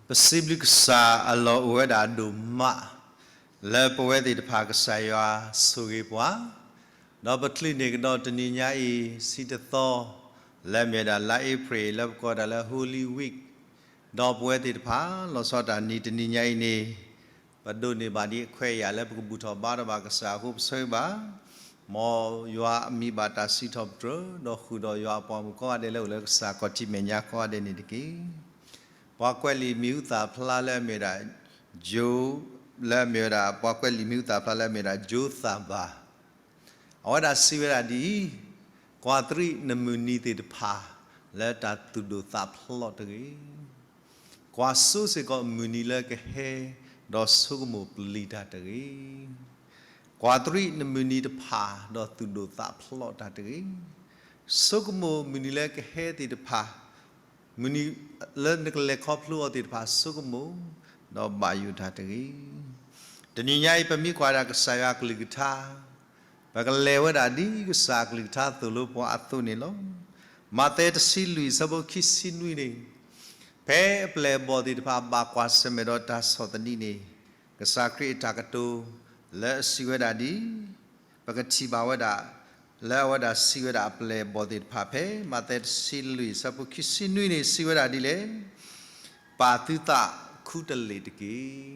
ပစံးဘျုးကစၢ်အလီၢ်အိၣ်ဝဲဒၣ်ဒိၣ်မး, လၢပဝဲသ့ၣ်တဖၣ်ကစၢ်ယွၤဆိၣ်ဂ့ၤပှၤ, ဒီးပချုးန့ၢ်ကဒီးတနံၤညါအံၤ ဆံတသီ, လၢမ့ၢ်ဝဲဒၣ်လါအ့ဖြ့ၣ် လၢပကိးဒၣ်လၢ Holy Week, ဒီးပဝဲသ့ၣ်တဖၣ် လီၤဆီဒၣ်တၢ်နံၤတနံၤညါအံၤန့ၣ် ပဒိးန့ၢ်ဘၣ်ဒံးအခွဲးအယာ်လၢ ပကဘူၣ်ထီၣ်ဘါထီၣ်ဘၣ်ကစၢ်အဃိ ပဆၢဂ့ၤဘၣ်, မ်ယွၤအမံၤဘၣ်တၢ်စံးထီၣ်ပတြၢၤ ဒီးဃုာ်ဒီးယွၤအပှၤမုၣ်ကိးဂၤဒဲးလၢအိၣ်လၢကစၢ်ခီၣ်ထံးမဲာ်ညါကိးဂၤဒဲးန့ၣ်တက့ၢ်. ပှၤကွဲးလံာ်မံၤဟူသၣ်ဖျါလၢအမ့ၢ်ဝဲဒၣ် ယိၤ, လၢအမ့ၢ်ဝဲဒၣ် ပှၤကွဲးလံာ်မံၤဟူသၣ်ဖျါလၢအမ့ၢ်ဝဲဒၣ် ယိၤသၣ်ဘၣ်, အဝဲဒၣ်စံးဝဲဒၣ်ဒ်အံၤ, ကွၢ်တရံးနမုၢ်နံၤသ့ၣ်တဖၣ် လၢတၢ်သူၣ်ဒိၣ်သးဖျိးတဂ့ၤ. ကွၢ်စိစ့ၢ်ကီးမုၢ်နံၤလၢကဟဲ ဒီးဆိကမိၣ်ပျံၤတၢ်တဂ့ၤ. ကွၢ်တရံးနမုၢ်နံၤတဖၣ် ဒီးသူၣ်ဒိၣ်သးဖျိးတၢ်တဂ့ၤ. ဆိကမိၣ်မုၢ်နံၤလၢကဟဲသ့ၣ်တဖၣ်, မုၢ်နံၤလၢနကလဲၤခီဖျိအီၤသ့ၣ်တဖၣ် ဆိကမိၣ်, ဒီးဘၣ်ယိၣ်တၢ်တဂ့ၤ. တနံၤညါအံၤ ပမ့ၢ်ကွၢ်ဒၣ်ကစၢ်ယွၤအကလုၢ်ကထါ, ပကလဲၤဝဲဒၣ်ဒ်ကစၢ်အကလုၢ်ကထါသိၣ်လိပှၤအသိးန့ၣ်လီၤ. မးသဲတဆံလွံၢ် အဆၢဖိခံဆံနွံန့ၣ်, ဖဲအပျဲၢ်အဘီၣ်သ့ၣ်တဖၣ် ဘၣ်ကွၢ်ဆၢၣ်မဲာ်ဒီးတၢ်ဆီၣ်သနံးန့ၣ်, ကစၢ်ခရံာ်အတၢ်ကတိၤ လၢအစံးဝဲဒၣ်ဒ်အံၤ, ပကထံၣ်ဘၣ်ဝဲဒၣ် လၢအဝဲဒၣ်စံးဝဲဒၣ်အပျဲၢ်အဘီၣ်သ့ၣ်တဖၣ်ဖဲ မးသဲတဆံလွံၢ် အဆၢဖိခံဆံနွံန့ၣ် စံးဝဲဒၣ်ဒ်လဲၣ်, ပာ်သုသးခူတလ့ၢ်တက့ၢ်.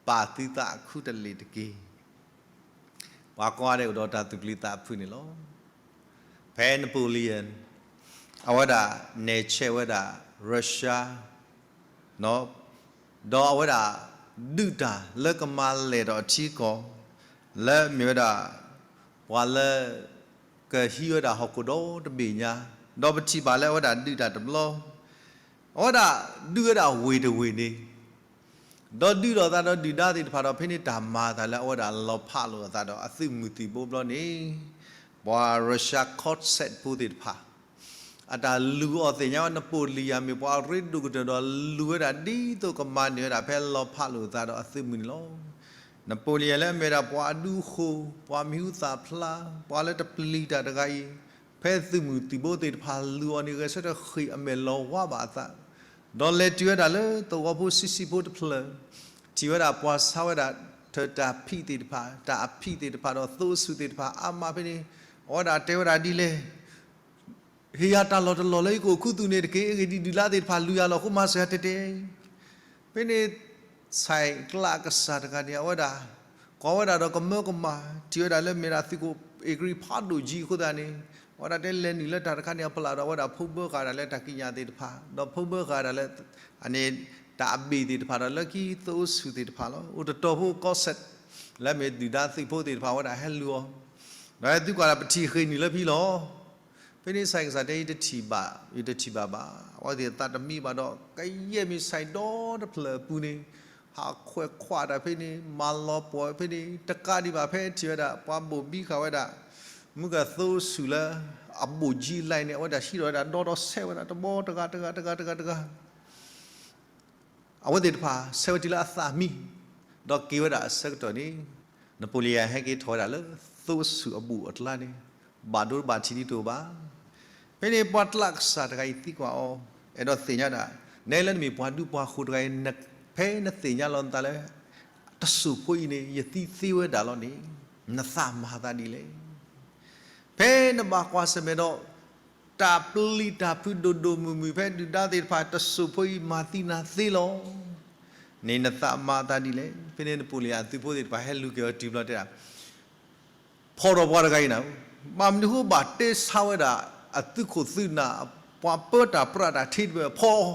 ပာ်သုသးခူတလ့ၢ်တက့ၢ်. ပှၤကိးဂၤဒဲးအိၣ်ဒီးတၢ်သူၣ်ပျံၤသးဖုးန့ၣ်လီၤ. ဖဲ Napoleon အဝဲဒၣ်နဲၣ်ဆဲးဝဲဒၣ် Russia ဒီးအဝဲဒၣ်ဒုးတၢ်လၢကမၤလဲၢ်ဒီးအထံအကီၢ်, လၢမ့ၢ်ဝဲဒၣ် ပှၤလၢ ကဟံးဝဲဒၣ်ဟီၣ်ခိၣ်ဒီတဘ့ၣ်ညါ, ဒီးပထံၣ်ဘၣ်လၢအဝဲဒၣ်ဒုးတၢ်တဘျီ, အဝဲဒၣ်ဒုးဝဲဒၣ်ဝ့ၢ်တဝ့ၢ်န့ၣ်, ဒီးဒုးဒီးသးဒီးဒုၣ်ဒါသ့ၣ်တဖၣ်ဒီး ဖဲန့ၣ်တၢ်မၤအသးလၢအဝဲဒၣ်လီၤဖးလိာ်အသးဒီးအသုးမုၢ်သံၣ်ဘိဘျီန့ၣ်, ပှၤ Russia Cossack ဖိသ့ၣ်တဖၣ် အတၢ်လူၤအီၤသ့ၣ်ညါဝဲ နပိာ်လံယၤမ့ၢ်ပှၤအရ့ဒိၣ်ကတၢၢ်ဒီးလူၤဝဲဒၣ်ဒ်သိးကမၤန့ၢ်ဝဲဒၣ်ဖဲလီၤဖးလိာ်အသးဒီးအသုးမုၢ်န့ၣ်လီၤ. နပိာ်လံယၤလၢအမ့ၢ်ဒၣ်ပှၤအဒူအဃိၣ်, ပှၤမံၤဟူသၣ်ဖျါ, ပှၤလၢတပျံၤတၢ်တဂၤအံၤ, ဖဲသုးမုၢ်သံၣ်ဘိသ့ၣ်တဖၣ်လူၤအီၤန့ၣ် ဂဲၤဆၢထၢၣ်ဃ့ၢ်အမဲာ်လီၤဝါဘၣ်အသး, ဒီးလဲၤတုၤဝဲဒၣ်လၢသဝီဖိဆံးဆံးဖိတဖျၢၣ်, ထံၣ်ဝဲဒၣ်ပှၤဆါဝဲဒၣ်ထၢၣ်တၢ်ဖံးသ့ၣ်တဖၣ်, တၢ်အဖံးသ့ၣ်တဖၣ်ဒီးသိအဆူၣ်သ့ၣ်တဖၣ်အါမးဖဲန့ၣ်, အဝဲဒၣ်တဲဝဲဒၣ်ဒ်လဲၣ် ဟ့ၣ်ယၤတၢ်လီၢ်တလီၢ်လၢယကအိၣ်ခူသူၣ်န့ၣ်တက့ၢ်. အဂ့ၢ်ဒ်အံၤ, ဒုၣ်ဒါသ့ၣ်တဖၣ်လူၤယၤလီၤအဃိ မၤစၢၤယၤတဲတဲ. ဖဲန့ၣ် ဆဲးကျးကစၢ်တဂၤန့ၣ် အဝဲဒၣ် ကွၢ်ဝဲဒၣ်ဒီးကမၢကမၣ်, ထံၣ်ဝဲဒၣ်လၢမ့ၢ်ဒၣ်သုးခိၣ်အ့ၣ်ကရံးဖးဒိၣ်ကံအဃိသတးန့ၣ်, အဝဲဒၣ်တဲလဲၤနုာ်လၢတၢ်တခါန့ၣ်အပျၢ်ဒီး အဝဲဒၣ်ဖိဘၢဃာ်ဒၣ်လၢတၢ်ကံးညာ်သ့ၣ်တဖၣ်, ဒီးဖိဘၢဃာ်ဒၣ်လၢ အန့ၣ် တၢ်အဘ့ၣ်သ့ၣ်တဖၣ်ဒီးလၢခံသိအဆူၣ်သ့ၣ်တဖၣ်လီၤ. အိၣ်တတီၤဖိကီၢ်စဲၣ် လၢမ့ၢ်ဒုၣ်ဒါသုးဖိသ့ၣ်တဖၣ် အဝဲဒၣ်ဟဲလူၤအီၤ, ဒီးသုကွၢ်ဒၣ်ပထံၣ်ဃ့ၢ်နုာ်လၢဖဲလီၤ. ဖဲန့ၣ်ဆဲးကစၢ်တဲ ယတထံၣ်ဘၣ်, ယတထံၣ်ဘၣ်ဘၣ်. အဝဲသ့ၣ်သးတမံဘၣ်ဒီး ကယဲၢ်မ့ၢ်ဆဲးဒီတဖျၢၣ်အပူၤန့ၣ်, ဟးခွဲးခွးတၢ်ဖဲန့ၣ်, မၤလီၤပှီၢ်ဖဲန့ၣ်, တကးဒံးဘၣ်ဖဲထံၣ်ဝဲဒၣ် ပှၤဘိၣ်ဘံဃာ်ဝဲဒၣ် မုၢ်ကသိအဆူၣ်လၢ အဘိၣ်ကံလၢ်န့ၣ် အဝဲဒၣ်ဟံးထီၣ်ဝဲဒၣ်ဒီဒီးဆဲးဝဲဒၣ်တဘီတဂၤတဂၤတဂၤတဂၤတဂၤ အဝဲသ့ၣ်တဖၣ် ဆဲးဝဲတုၤလၢအသးမံ, ဒီးက့ၤဝဲဒၣ်အဆၢကတီၢ်န့ၣ်, နပိာ်လံယၤဟဲက့ၤထီၣ်ဝဲဒၣ်လၢ သိအဆူၣ်အဘိၣ်အကျါန့ၣ်, ဘၣ်ဒိဘၣ်ထံးဒ်တအိၣ်ဘၣ်. ဖဲန့ၣ်ပှၤကျးကစၢ်တဂၤအံၤသံကွၢ်အီၤ, အဲၣ်ဒိးသ့ၣ်ညါဒၣ်, နဲလၢနမ့ၢ်ပှၤဒူပှၤဃိၣ်တဂၤအံၤ, ဖဲနသ့ၣ်ညါလီၤနသးလၢ တစိၢ်ဖိအံၤန့ၣ် ယသံသ့ဝဲဒၣ်လီၤန့ၣ်, နသးမၤသးဒ်လဲၣ်. ဖဲနဘၣ်ကွၢ်ဆၢၣ်မဲာ်ဒီး တၢ်ပျံၤတၢ်ဖုးဒိၣ်ဒိၣ်မုၢ်မုၢ် ဖဲဒုၣ်ဒါသ့ၣ်တဖၣ်တစိၢ်ဖိအံၤမၤသံနၤသ့လီၤန့ၣ် နသးမၤသးဒ်လဲၣ်. ဖဲန့ၣ်နပိာ်လံယၤအသုးဖိသ့ၣ်တဖၣ်ဟဲလူၤက့ၤအီၤတုၤဘျီတဲဒၣ်, ဖီၣ်ထီၣ်ပှၤတဂၤအံၤနၤ, ဘၣ်မနုၤဃိဘၣ်တဲဆါဝဲဒၣ် အသုးခိၣ်သုးနၢ် ပှၤပၢတၢ်ပြးတၢ်ထံးတဖၣ်ဖီၣ်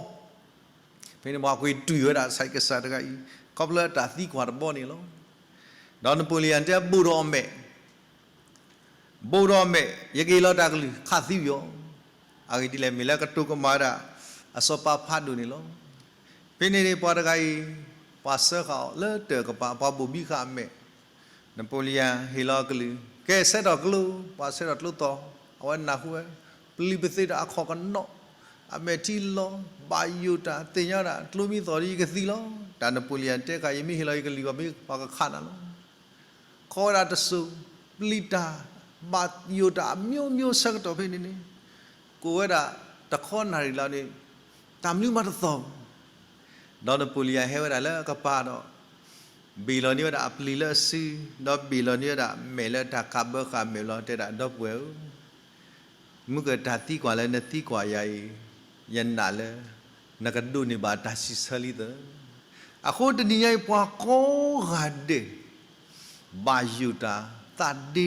ဖဲန့ၣ်ပှၤကွံာ်တွံၢ်ဝဲဒၣ်ဆဲးကစၢ်တဂၤအံၤ ခီဖျိလၢတၢ်သံကွၢ်တဘီန့ၣ်လီၤ. ဒီးနပိာ်လံယၤတဲဘိၣ်ဒီးအမဲာ် ဘိၣ်ဒီးအမဲာ် ယကဟ့ၣ်လီၤတၢ်ကလုၢ် ခးသံဝံၤအီၤ. အဂ့ၢ်ဒ်လဲၣ် မ့ၢ်လၢကတိၤကမၣ်ဝဲဒၣ် အစီၤပၤဖးဒိၣ်န့ၣ်လီၤ. ဖဲန့ၣ်န့ၣ်ပှၤတဂၤအံၤ ပှၤစၢဃာ်အီၤလၢတၢ်ကပၤ ပှၤဘိၣ်ဘံဃာ်အမဲာ် နပိာ်လံယၤဟ့ၣ်လီၤအကလုၢ် ကဲဆဲးထီၣ်ကျိ ပှၤဆဲးထီၣ်ကျိသီၣ် အဝဲနၢ်ဟူဝဲ ပျံၤပသ့တၢ်အခီၣ်ကနီၣ် အမဲာ်ထံလီၤ ဘၣ်ယိၣ်တၢ်သ့ၣ်ညါဒၣ် ကျိမ့ၢ်သီၣ်ဒီးယကသံလီၤ. တၢ်နပိာ်လံယၤတဲဃာ် ယမ့ၢ်ဟ့ၣ်လီၤယကလုၢ်အီၤ မ့ၢ်ပှၤကခးနၤလီၤ. ခီဝဲဒၣ်တစိၢ် ပျံၤတၢ် ဘၣ်ယိၣ်တၢ်အမျိုးမျိုးဆၢကတီၢ်ဖဲန့ၣ်န့ၣ် ကိးဝဲဒၣ်တခီနၣ်ရံၣ်လီၤန့ၣ် တၢ်မနုၤမးတသီၣ် ဒီးနပိာ်လံယၤဟဲဝဲဒၣ်လၢအကပၤဒီး ဘ့ၣ်လီၤန့ၢ်ဝဲဒၣ်အပျံၤလၢအစု, ဒီးဘ့ၣ်လီၤန့ၢ်ဝဲဒၣ်မဲာ်လၢတၢ်ကးဘၢဃာ်မဲာ်လီၤ တဲဒၣ် ဒီပုၢ်ဝဲၢ်ဧၢ, မုၢ်ကတၢၢ်သံကွၢ်လၢနသံကွၢ်ယၤအံၤ, ယနာ်လၢ နကဒိးန့ၢ်ဘၣ်တၢ်စံးဆၢလံသၢ. အဃိတနံၤညါအံၤ ပှၤကိးဂၤဒဲး ဘၣ်ယိၣ်တၢ်သးဒ့ဒီ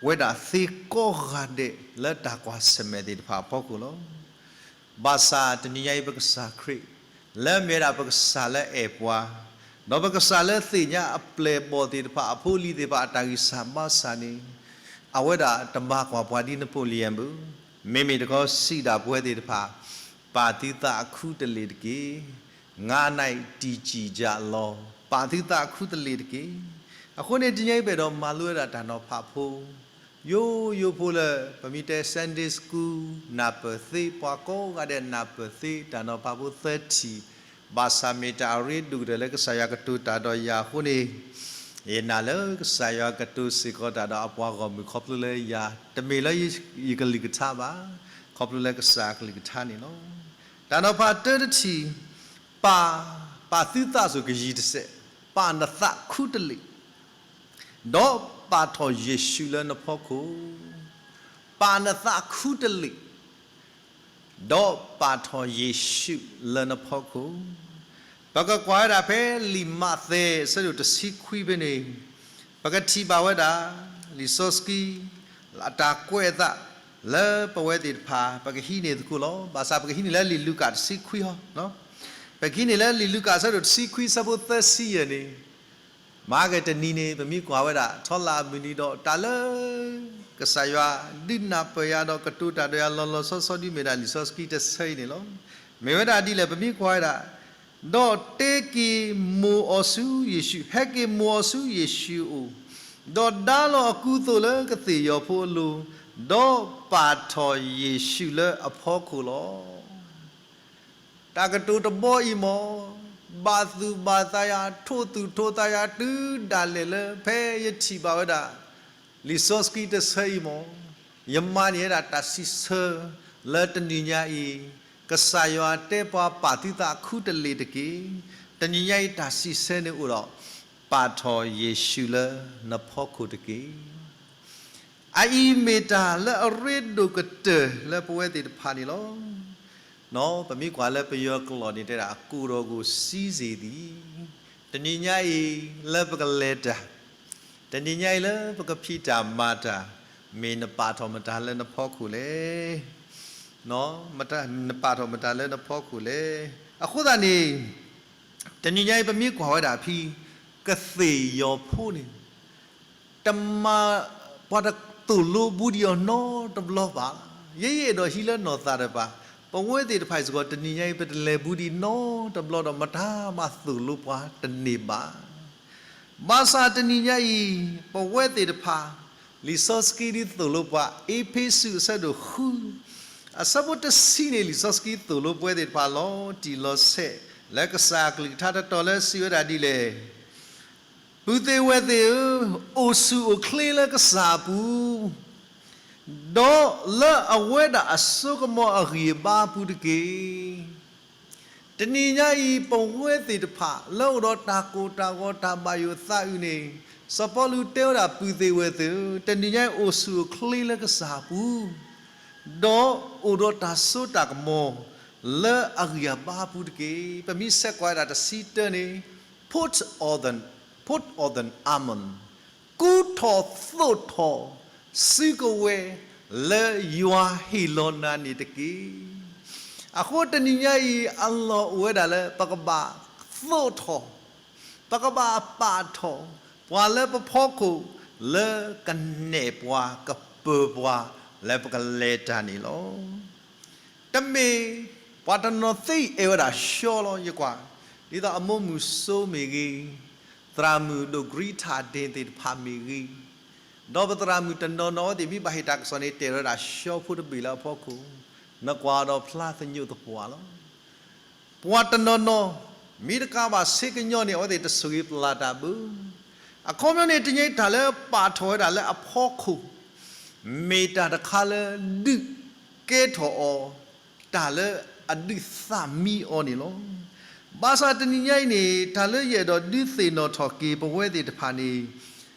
ဝဲဒၣ်သ့ကိးဂၤဒဲးလၢတၢ်ကွၢ်ဆၢၣ်မဲာ်သ့ၣ်တဖၣ်အဖီခိၣ်လီၤ. ဘၣ်ဆၣ်တနံၤညါအံၤပကစၢ်ခရံာ် လၢအမ့ၢ်ဝဲဒၣ်ပကစၢ်လၢအဲၣ်ပှၤ, ဒီးပကစၢ်လၢသ့ၣ်ညါအပျဲၢ်အဘီၣ်သ့ၣ်တဖၣ် အဖိအလံၤသ့ၣ်တဖၣ်အတၢ်ဂံၢ်စၢ်ဘါစၢ်န့ၣ်, အဝဲဒၣ်တမၤကွၢ်ပှၤဒ်နပိာ်လံယၤဘၣ်. မ့မ့ၢ်တခီစံးဒၣ်ပဝဲသ့ၣ်တဖၣ်, ပာ်သုသးအခုတလ့ၢ်တက့ၢ်. ငါးနာရီတည်ကြည်ကြလော့, ပာ်သုသးအခုတလ့ၢ်တက့ၢ်. အဃိန့ၣ်တနံၤညါအံၤပအဲၣ်ဒိးမၤလိဝဲဒၣ်တၢ်နီၤဖးဖိ ယိယိဖိလၢ ပမ့ၢ်တဲ Sunday School နၢ်ပၢၢ်သ့, ပှၤကိးဂၤဒဲးနၢ်ပၢၢ်သ့ တၢ်နီၤဖးဖိသၢထံၣ်, ဘၣ်ဆၣ်မ့ၢ်တၢ်အရ့ဒိၣ်ကတၢၢ်လၢကစၢ်ယွၤကတိၤတၢ်ဒီးယၤအဃိန့ၣ်, ယနာ်လၢကစၢ်ယွၤကတိၤစ့ၢ်ကီးတၢ်ဒီးအပှၤဂီၢ်မုၢ်ခီဖျိလၢယၤ, တမ့ၢ်လၢယကလုၢ်ကထါဘၣ်, ခီဖျိလၢကစၢ်အကလုၢ်ကထါန့ၣ်လီၤ. တၢ်နီၤဖးတၢတထံၣ်, ပာ်, ပာ်သုသးစူၤကယံၤတစဲး, ပာ်နသးခုတလ့ၢ် ဒီးပာ်ထီၣ်ယ့ၣ်ၡူးလၢနဖီခိၣ်, ပာ်နသးခုတလ့ၢ်, ဒီးပာ်ထီၣ်ယ့ၣ်ၡူးလၢနဖီခိၣ်. ပကကွၢ်ဝဲဒၣ်ဖဲလံာ်မးသဲအဆၢဒိၣ်တဆံခွံဖဲန့ၣ်, ပကထံၣ်ဘၣ်ဝဲဒၣ် လံာ်စီဆှံ အတၢ်ကွဲးအသး လၢပဝဲသ့ၣ်တဖၣ် ပကဟံးန့ၢ်သကိးလီၤ. ဘၣ်ဆၣ်ပကဟံးန့ၢ်လၢလံာ်လူၤကၣ်တဆံခွံဟီ, ပကဟံးန့ၢ်လၢလံာ်လူၤကၣ်အဆၢဒိၣ်တဆံခွံအဆၢဖိသၢဆံယဲၢ်န့ၣ်, မဟါကတနံၤန့ၣ် ပမ့ၢ်ကွၢ်ဝဲဒၣ် ထီလၣ်အမုၢ်နံၤဒီး တၢ်လၢ ကစၢ်ယွၤဒုးနၢ်ပၢၢ်ယၤဒီးကတိၤတၢ်ဒီးယၤလီၤလီၤဆီဆီဒ်မ့ၢ်ဒၣ်လံာ်စီဆှံတဆၢအံၤန့ၣ်လီၤ. မ့ၢ်ဝဲဒၣ်ဒ်လဲၣ် ပမ့ၢ်ကွၢ်ဝဲဒၣ်, ဒီးတ့က့ၤမိာ်အီၤဆူယ့ၣ်ၡူး, ဟဲက့ၤမိာ်အီၤဆူယ့ၣ်ၡူးအအိၣ်, ဒီးဒါလီၤအကူအသိးလၢကသ့ၣ်ယီၤဖိအလိၤ, ဒီးပာ်ထီၣ်ယ့ၣ်ၡူးလၢအဖီခိၣ်လီၤ. တၢ်ကတိၤတဘီအံၤမ့ၢ် ဘၣ်သူၣ်ဘၣ်သးယၤ ထိၣ်သူၣ်ထိၣ်သးယၤ တုၤဒၣ်လဲာ်လၢဖဲယထံၣ်ဘၣ်ဝဲဒၣ် လံာ်စီဆှံတဆၢအံၤမ့ၢ် ယမၤန့ၢ်ဝဲဒၣ်တၢ်စံးဆၢ လၢတနံၤညါအံၤ ကစၢ်ယွၤတဲပှၤပာ်သုသးခုတလ့ၢ်တက့ၢ်. တနံၤညါအံၤတၢ်စံးဆၢန့ၣ်အိၣ်ဒီး ပာ်ထီၣ်ယ့ၣ်ၡူးလၢနဖီခိၣ်တက့ၢ်. အအံၤမ့ၢ်တၢ်လၢအရ့ဒိၣ်ကတၢၢ်လၢပဝဲသ့ၣ်တဖၣ်န့ၣ်လီၤ. ပမ့ၢ်ကွၢ်လၢပယီၤကျိာ်န့ၣ်တဲဒၣ် ကိၢ်ဒီးကိၢ်စံးစ့ၢ်သံ, တနံၤညါအံၤ လၢပကလဲၤတၢ်, တနံၤညါအံၤလၢပကဖံးတၢ်မၤတၢ်, မ့ၢ်နပာ်ထီၣ်မတၤလၢနဖီခိၣ်လဲၣ်. နပာ်ထီၣ်မတၤလၢနဖီခိၣ်လဲၣ်. အဃိသတးန့ၣ် တနံၤညါအံၤပမ့ၢ်ကွၢ်ဝဲဒၣ်ဖဲ ကသ့ၣ်ယီၤဖိန့ၣ် တမၤ ပှၤတသိၣ်လိဘူးဒံးအီၤနီတဘျီဘၣ်. ယဲယအဲၣ်ဒိးဟံးလၢနီၢ်သးတပၤ, ပဝဲသ့ၣ်တဖၣ်စ့ၢ်ကီး တနံၤညါအံၤ ပတလဲၤဘူးဒံးနီတဘျီဒီး မတၤမၤသိၣ်လိပှၤတန့ၢ်ဘၣ်. ဘၣ်ဆၣ်တနံၤညါအံၤ ပဝဲသ့ၣ်တဖၣ် လံာ်စီဆှံဒ်သိၣ်လိပှၤ အ့းဖ့းစူးအဆၢဒိၣ်ဃု အဆၢဖိတဆံန့ၣ် လံာ်စီဆှံသိၣ်လိပဝဲသ့ၣ်တဖၣ် လီၤတံၢ်လီၤဆဲး လၢကစၢ်အကလုၢ်ကထါတတီၤလၢစံးဝဲဒၣ်ဒ်လဲၣ်. ပုၢ်သ့ၣ်ဝဲၢ်သ့ၣ်ဧၢ, အိၣ်ဆူၣ်အိၣ်ချ့လၢကစၢ်အပူၤ, ဒီးလၢအဝဲဒၣ်အစိကမီၤအဂံၢ်အဘါအပူၤတက့ၢ်. တနံၤညါအံၤ ပဝဲသ့ၣ်တဖၣ် လၢအိၣ်ဒီးတၢ်ကိၢ်တၢ်ဂီၤတၢ်ဘၣ်ယိၣ်သးအုးန့ၣ်, စီၤပီလူးတဲဝဲဒၣ် ပုၢ်သ့ၣ်ဝဲၢ်သ့ၣ်ဧၢ, တနံၤညါအံၤအိၣ်ဆူၣ်အိၣ်ချ့လၢကစၢ်အပူၤ ဒီးအိၣ်ဒီးတၢ်စိတၢ်ကမီၤ လၢအဂံၢ်အဘါအပူၤတက့ၢ်. ပမ့ၢ်ဆဲးကွၢ်ဝဲဒၣ်တဆံတၢန့ၣ်, put on the, put on the armor, ကူထီၣ်သိးထီၣ် စုကဝဲၤလၢယွၤဟ့ၣ်လီၤနၤန့ၣ်တက့ၢ်. အဃိတနံၤညါအံၤ အလီၢ်အိၣ်ဝဲဒၣ်လၢ ပကဘၣ်သိးထီၣ် ပကဘၣ်ပာ်ထီၣ် ပှၤလၢပဖီခိၣ် လၢကနဲၣ်ပှၤ ကပၢၤပှၤ လၢပကလဲၤတၢ်န့ၣ်လီၤ. တမ့ၢ် ပှၤတနီၤသ့အဲၣ်ဝဲဒၣ်ရှဲလီၤ ယကွၢ်, ဒ်သိးအမိၢ်မုၣ်စိမ့ၢ်ဂ့ၤ, သရၣ်မုၣ်ဒိၣ် Greta Ding သ့ၣ်တဖၣ်မ့ၢ်ဂ့ၤ, ဒီးပသရၣ်မုၣ်တနီၤနီၤဝဲသ့ၣ် မ့ၢ်ဘၣ်ဟ့ၣ်တၢ်ကစီၣ်န့ၣ် တဲဝဲဒၣ်ရှဲဖိတဘ့ၣ်လၢအဖီခိၣ်, နကွၢ်ဒီးဖျါသညိးသပှၢ်လီၤ. ပှၤတနီၤနီၤ မ့ၢ်တကးဘၣ်ဆ့ကညီန့ၣ် အဝဲသ့ၣ်တဆိၣ်ဂ့ၤပျၢ်တၢ်ဘၣ်. အခီပညီန့ၣ် တနံၤညါအံၤတၢ်လၢပာ်ထီၣ်ဝဲဒၣ်လၢအဖီခိၣ် မ့ၢ်တၢ်တခါလၢဒုးကဲထီၣ်အီၤ တၢ်လၢအဒုးသးမံအီၤန့ၣ်လီၤ. ဘၣ်ဆၣ်တနံၤညါအံၤန့ၣ် တၢ်လၢယအဲၣ်ဒိးဒုးသ့ၣ်နီၣ်ထီၣ်က့ၤပဝဲသ့ၣ်တဖၣ်န့ၣ်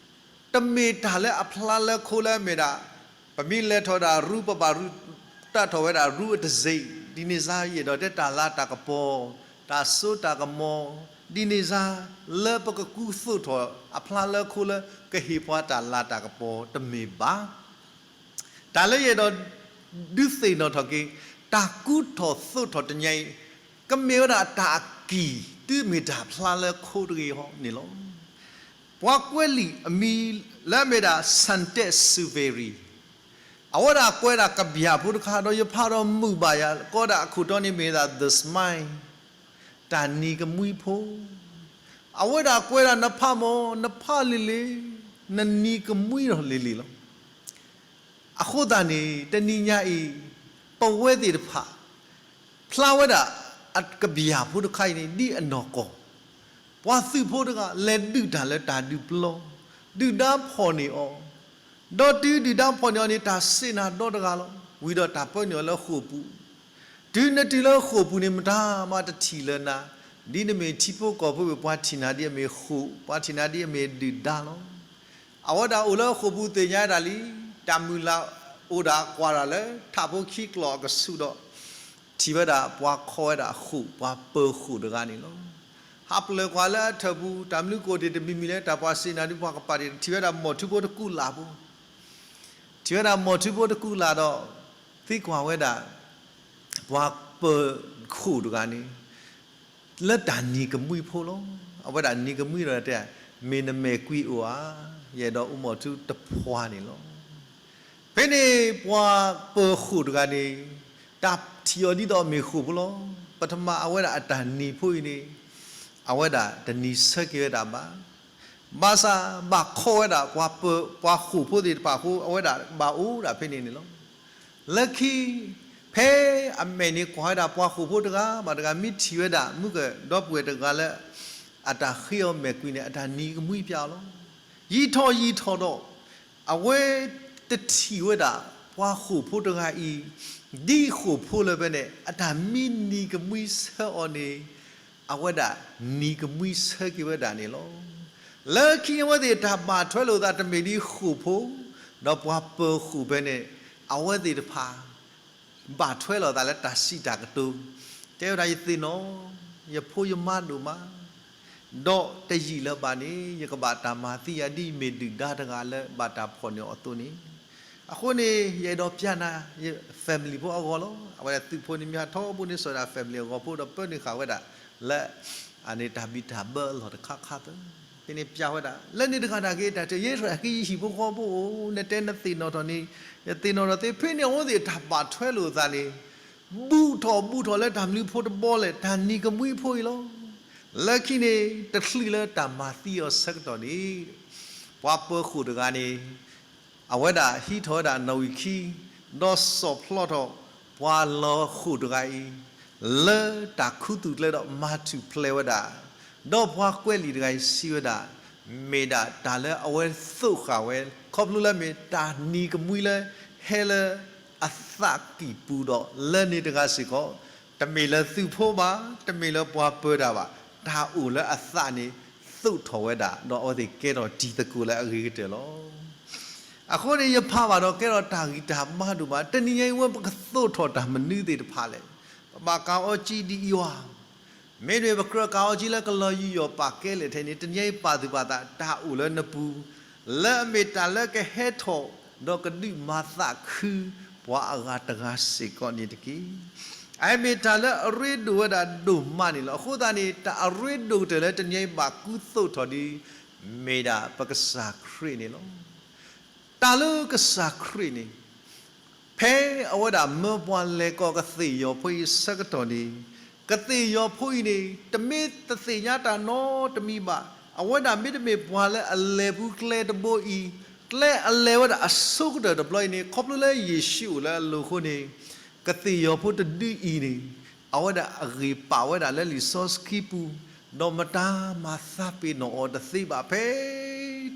တမ့ၢ်တၢ်လၢအဖျါလၢခိလၢအမ့ၢ်ဒၣ် ပမ့ၢ်လဲၤထီၣ်ဒၣ်ရူ ပဘၣ်ရူ တၢ်ထီၣ်ဝဲဒၣ်ရူအတစ့း ဒ်န့ၣ်စါ ယအဲၣ်ဒိးတဲတၢ်လၤတၢ်ကပီၤ တၢ်စိတၢ်ကမီၤ ဒ်န့ၣ်စါ လၢပကကူသိးထီၣ်အဖျါလၢခိလၢ ကဟ့ၣ်ပှၤတၢ်လၤတၢ်ကပီၤတမ့ၢ်ဘၣ်. တၢ်လၢယအဲၣ်ဒိးဒုးသ့ၣ်နီၣ်ထီၣ်က့ၤ တၢ်ကူထီၣ်သိးထီၣ်တနံၤအံၤ ကမ့ၢ်ဝဲဒၣ်တၢ်အကံၢ် တုၤမ့ၢ်တၢ်ဖျါလၢခိတဂ့ၤအီၤန့ၣ်လီၤ. ပှၤကွဲးလံာ်အမံၤလၢအမ့ၢ်ဒၣ် Santet Exupéry အဝဲဒၣ်ကွဲးဒၣ်ကဗျာဖိတခါ ဒီးယဖးဒီးမုာ်ဘၣ်ယၤ ကီးဒၣ်အခိၣ်တီန့ၣ်မ့ၢ်ဒၣ် The Smile တၢ်နံၤကမှံဖိ အဝဲဒၣ်ကွဲးဒၣ်နဖးမ့ၢ် နဖးလံၤလံၤ နနံၤကမှံဒီးလံၤလံၤလီၤ. အဃိသတးန့ၣ် တနံၤညါအံၤ ပဝဲသ့ၣ်တဖၣ် ဖျါဝဲဒၣ် အကဗျာဖိတခါအံၤန့ၣ် ဒ်အနီၢ်ကီၢ် ပှၤသုးဖိတဂၤ လဲၤဒုးတၢ်လၢတၢ်ဒုးပျီ ဒုၣ်ဒါဖီၣ်န့ၢ်အီၤ, ဒီးတုၤဒုၣ်ဒါဖီၣ်န့ၢ်အီၤန့ၣ် တၢ်စ့ၣ်နၤဒီတဂၤလီၤ. ဝံၤဒီးတၢ်ပၢနုာ်အီၤလၢဃိာ်ပူၤ တုၤနတုၤလၢဃိာ်ပူၤန့ၣ် မတၤမးတထံၣ်လၢၤနၤ, ဒ်နမ့ၢ်ထံဖိကီၢ်ဖိဝံၤ ပှၤထံၣ်နၤဒ်အမ့ၢ်ဃိာ်, ပှၤထံၣ်နၤဒ်အမ့ၢ်ဒုၣ်ဒါလီၤ. အဝဲဒၣ်အိၣ်လၢဃိာ်ပူၤသ့ၣ်ညါဒၣ်လံ, တၢ်မုၢ်လၢ်အိၣ်ဒၣ်ကွၢ်ဒၣ်လၢထးဖိခံကျိၤအကဆူးဒီး ထံၣ်ဝဲဒၣ်ပှၤခီဝဲဒၣ်ဃိာ်, ပှၤပၢၤဃိာ်တဂၤန့ၣ်လီၤ. ဟးပျၢၤကွၢ်လၢအထၢၣ်ပူၤ တၢ်မနုၤကအိၣ်တ့ၢ်တမံၤမံၤလၢတၢ်ပှၤစ့ၣ်နၤဒုးပှၤကပၤတ့ၢ် ထံၣ်ဝဲဒၣ်မီၢ်ထူဖိတကူးလၢ်ဖိ ထံၣ်ဝဲဒၣ်မီၢ်ထူဖိတကူးလၢ်ဒီး သံကွၢ်ဝဲဒၣ် ပှၤပၢၤဃိာ်တဂၤန့ၣ် လၢတၢ်နံၤကမှံဖိလီၤ. အဝဲဒၣ်နံၤကမှံဒီးတဲ မ့ၢ်နမဲာ်ကွံအိၣ်ဧါ, ယအဲၣ်ဒိးအိၣ်မီၢ်ထူတပှၢ်န့ၣ်လီၤ. ဖဲန့ၣ်ပှၤပၢၤဃိာ်တဂၤန့ၣ် တၢ်ထံၣ်အီၤဒ်သိးမ့ၢ်ဃိာ်ဖိလီၤ. ပထမအဝဲဒၣ်အတၢ်နံၤဖိအံၤန့ၣ် အဝဲဒၣ်တနံၤဆၢက့ၤဝဲဒၣ်ဘၣ် ဘၣ်ဆၣ်ဘၣ်ခီဝဲဒၣ်ပှၤပၢၤ ပှၤဃိာ်ဖိသ့ၣ်တဖၣ်အဃိ အဝဲဒၣ်ဘၣ်အိၣ်ဒၣ်ဖဲန့ၣ်န့ၣ်လီၤ. လၢခံ ဖဲအမဲာ်န့ၣ်ကွၢ်ဝဲဒၣ်ပှၤဃိာ်ဖိတဂၤဘၣ်တဂၤ မ့ၢ်ထံၣ်ဝဲဒၣ်မုၣ်ကဒီပုၢ်ဝဲၢ်တဂၤလၢ အတၢ်ဃ့အီၤမဲာ်ကွံာ်န့ၣ် အတၢ်နံၤကမှံပျဲအီၤလီၤ. ယံာ်ထီၣ်ယံာ်ထီၣ်ဒီး အဝဲတထံၣ်ဝဲဒၣ် ပှၤဃိာ်ဖိတဂၤအံၤ ဒ်ဃိာ်ဖိလၢၤဘၣ်န့ၣ် အတၢ်မ့ၢ်နံၤကမှံဆၢအီၤန့ၣ် အဝဲဒၣ်နံၤကမှံဆၢက့ၤဝဲဒၣ်န့ၣ်လီၤ. လၢခံအဝဲသ့ၣ်တၢ်ဘၣ်ထွဲလိာ်သးတမ့ၢ်ဒ်ဃိာ်ဖိ ဒီးပှၤပၢၤဃိာ်ဘၣ်န့ၣ် အဝဲသ့ၣ်တဖၣ် ဘၣ်ထွဲလိာ်သးလၢတၢ်စံးတၢ်ကတိၤ တဲဝဲဒၣ်ယသ့ၣ်နီၣ် ယဖိယမါဒိၣ်မး ဒီးတယံာ်လၢၤဘၣ်န့ၣ် ယကဘၣ်တၢ်မၤသံယၤဒ်ယမ့ၢ်ဒုၣ်ဒါတဂၤလၢဘၣ်တၢ်ဖီၣ်န့ၢ်အီၤအသိးန့ၣ်, အဃိန့ၣ် ယအဲၣ်ဒိးပျဲနၤ ယ family ဖိအဂီၢ်လီၤ. အဝဲဒၣ်သုးဖိန့ၣ်မ့ၢ်ဟးထီဘိန့ၣ် စိာ်ဒၣ် family အဂီၤဖိဒီးပၢနုာ်ဃာ်ဝဲဒၣ် လၢ အန့ၣ်တၢ်ဘံၣ်တၢ်ဘၢအလီၢ်တခါခါသၢ ဖဲန့ၣ်ပျဲဝဲဒၣ် လၢန့ၣ်တဂၤဒၣ်က့ၤ တၢ်တဲယဲၢ်ဟံၣ်ဖိဃီဖိအိၣ် နတဲနသ့ၣ်နီၣ်ထီၣ်န့ၣ် ယသ့ၣ်နီၣ်ထီၣ်သ့ ဖဲန့ၣ်အဝဲသ့ၣ်တၢ်ဘၣ်ထွဲလိာ်သးန့ၣ် ဘူးထီၣ်ဘူးထီၣ်လၢတၢ်မနုၤဖိတဘီလဲၣ် တၢ်နံၤကမှံဖိအံၤလီၤ. လၢခံန့ၣ် တချုးလၢတၢ်မၤသံအီၤဆၢကတီၢ်န့ၣ် ပှၤပၢၤဃိာ်တဂၤန့ၣ် အဝဲဒၣ်ဟံးထီၣ်ဝဲဒၣ်နီၣ်ဂံၢ်ခံ ဒီးစိာ်ဖျီထီၣ်ပှၤလီၤဃိာ်တဂၤအံၤ လၢတၢ်ခူသူၣ်ကျဲဒီးမၤထူၣ်ဖျဲးဝဲဒၣ်, ဒီးပှၤကွဲးလံာ်တဂၤအံၤစံးဝဲဒၣ် မ့ၢ်ဒၣ်တၢ်လၢအဝဲသိးဃာ်ဝဲ ခီဖျိလၢမ့ၢ်တၢ်နံၤကမှံလၢ ဟဲလၢအသးကံၢ်ပူၤဒီး လၢန့ၣ်တဂၤစ့ၢ်ကီး တမ့ၢ်လၢသုးဖိဘၣ်, တမ့ၢ်လၢပှၤပၢၤတၢ်ဘၣ်, တၢ်အိၣ်လၢအသးန့ၣ် သိးထီၣ်ဝဲဒၣ် ဒီးအဝဲသ့ၣ်ကဲထီၣ်တံၤသကိးလၢအဂ့ၤကတၢၢ်လီၤ. အဃိန့ၣ် ယဖးဘၣ်ဒီးကဲထီၣ်တၢ်ဂံၢ်တၢ်ဘါဒိၣ်မး, တနံၤညါအံၤဝဲပကသိးထီၣ်တၢ်မနုၤသ့ၣ်တဖၣ်လဲၣ်. ပဘၣ်ကအီကၠံဒ်အံၤဧါ, မ့တမ့ၢ်ပကြၢးကအီကၠံလၢကလီၤယူးယီၣ်ပာ်ကဲလဲၣ်ထဲန့ၣ် တနံၤညါအံၤပာ်သူၣ်ပာ်သးတၢ်အိၣ်လၢနပူၤ လၢအမ့ၢ်တၢ်လၢကဟဲထီၣ် ဒီးကဒုးမၤသးခုပှၤအဂၤတဂၤစ့ၢ်ကီးန့ၣ်တက့ၢ်. အမ့ၢ်တၢ်လၢအရ့ဒိၣ်ဝဲဒၣ်ဒိၣ်မးန့ၣ်လီၤ. အဃိသတးန့ၣ် တၢ်အရ့ဒိၣ်ကတၢၢ်လၢတနံၤညါအံၤဘၣ်ကူသိးထီၣ်ဒီး မ့ၢ်ဒၣ်ပကစၢ်ခရံာ်န့ၣ်လီၤ. တၢ်လၢကစၢ်ခရံာ်န့ၣ် ဖဲအဝဲဒၣ်မၢပှၤလဲၤကီၢ်ကသ့ၣ်ယီၤဖိအံၤဆၢကတီၢ်န့ၣ် ကသ့ၣ်ယီၤဖိအံၤန့ၣ် တမ့ၢ်တသ့ၣ်ညါတၢ်နီတမံၤဘၣ်. အဝဲဒၣ်မ့တမ့ၢ်ပှၤလၢအလဲၤပူၤကျဲတဘိအံၤ, ကျဲအလဲၤဝဲဒၣ်အဆိကတၢၢ်တဘျီအံၤန့ၣ် ခီဖျိလၢယ့ၣ်ၡူးအိၣ်လၢအလိၤအဃိန့ၣ် ကသ့ၣ်ယီၤဖိတဒုအံၤန့ၣ် အဝဲဒၣ်အဂ့ၢ်ပာ်ဝဲဒၣ်လၢလံာ်စီဆှံပူၤ, ဒီးမတၤမၤသးပ့ၤနီၣ်အီၤတသ့ဘၣ် ဖဲ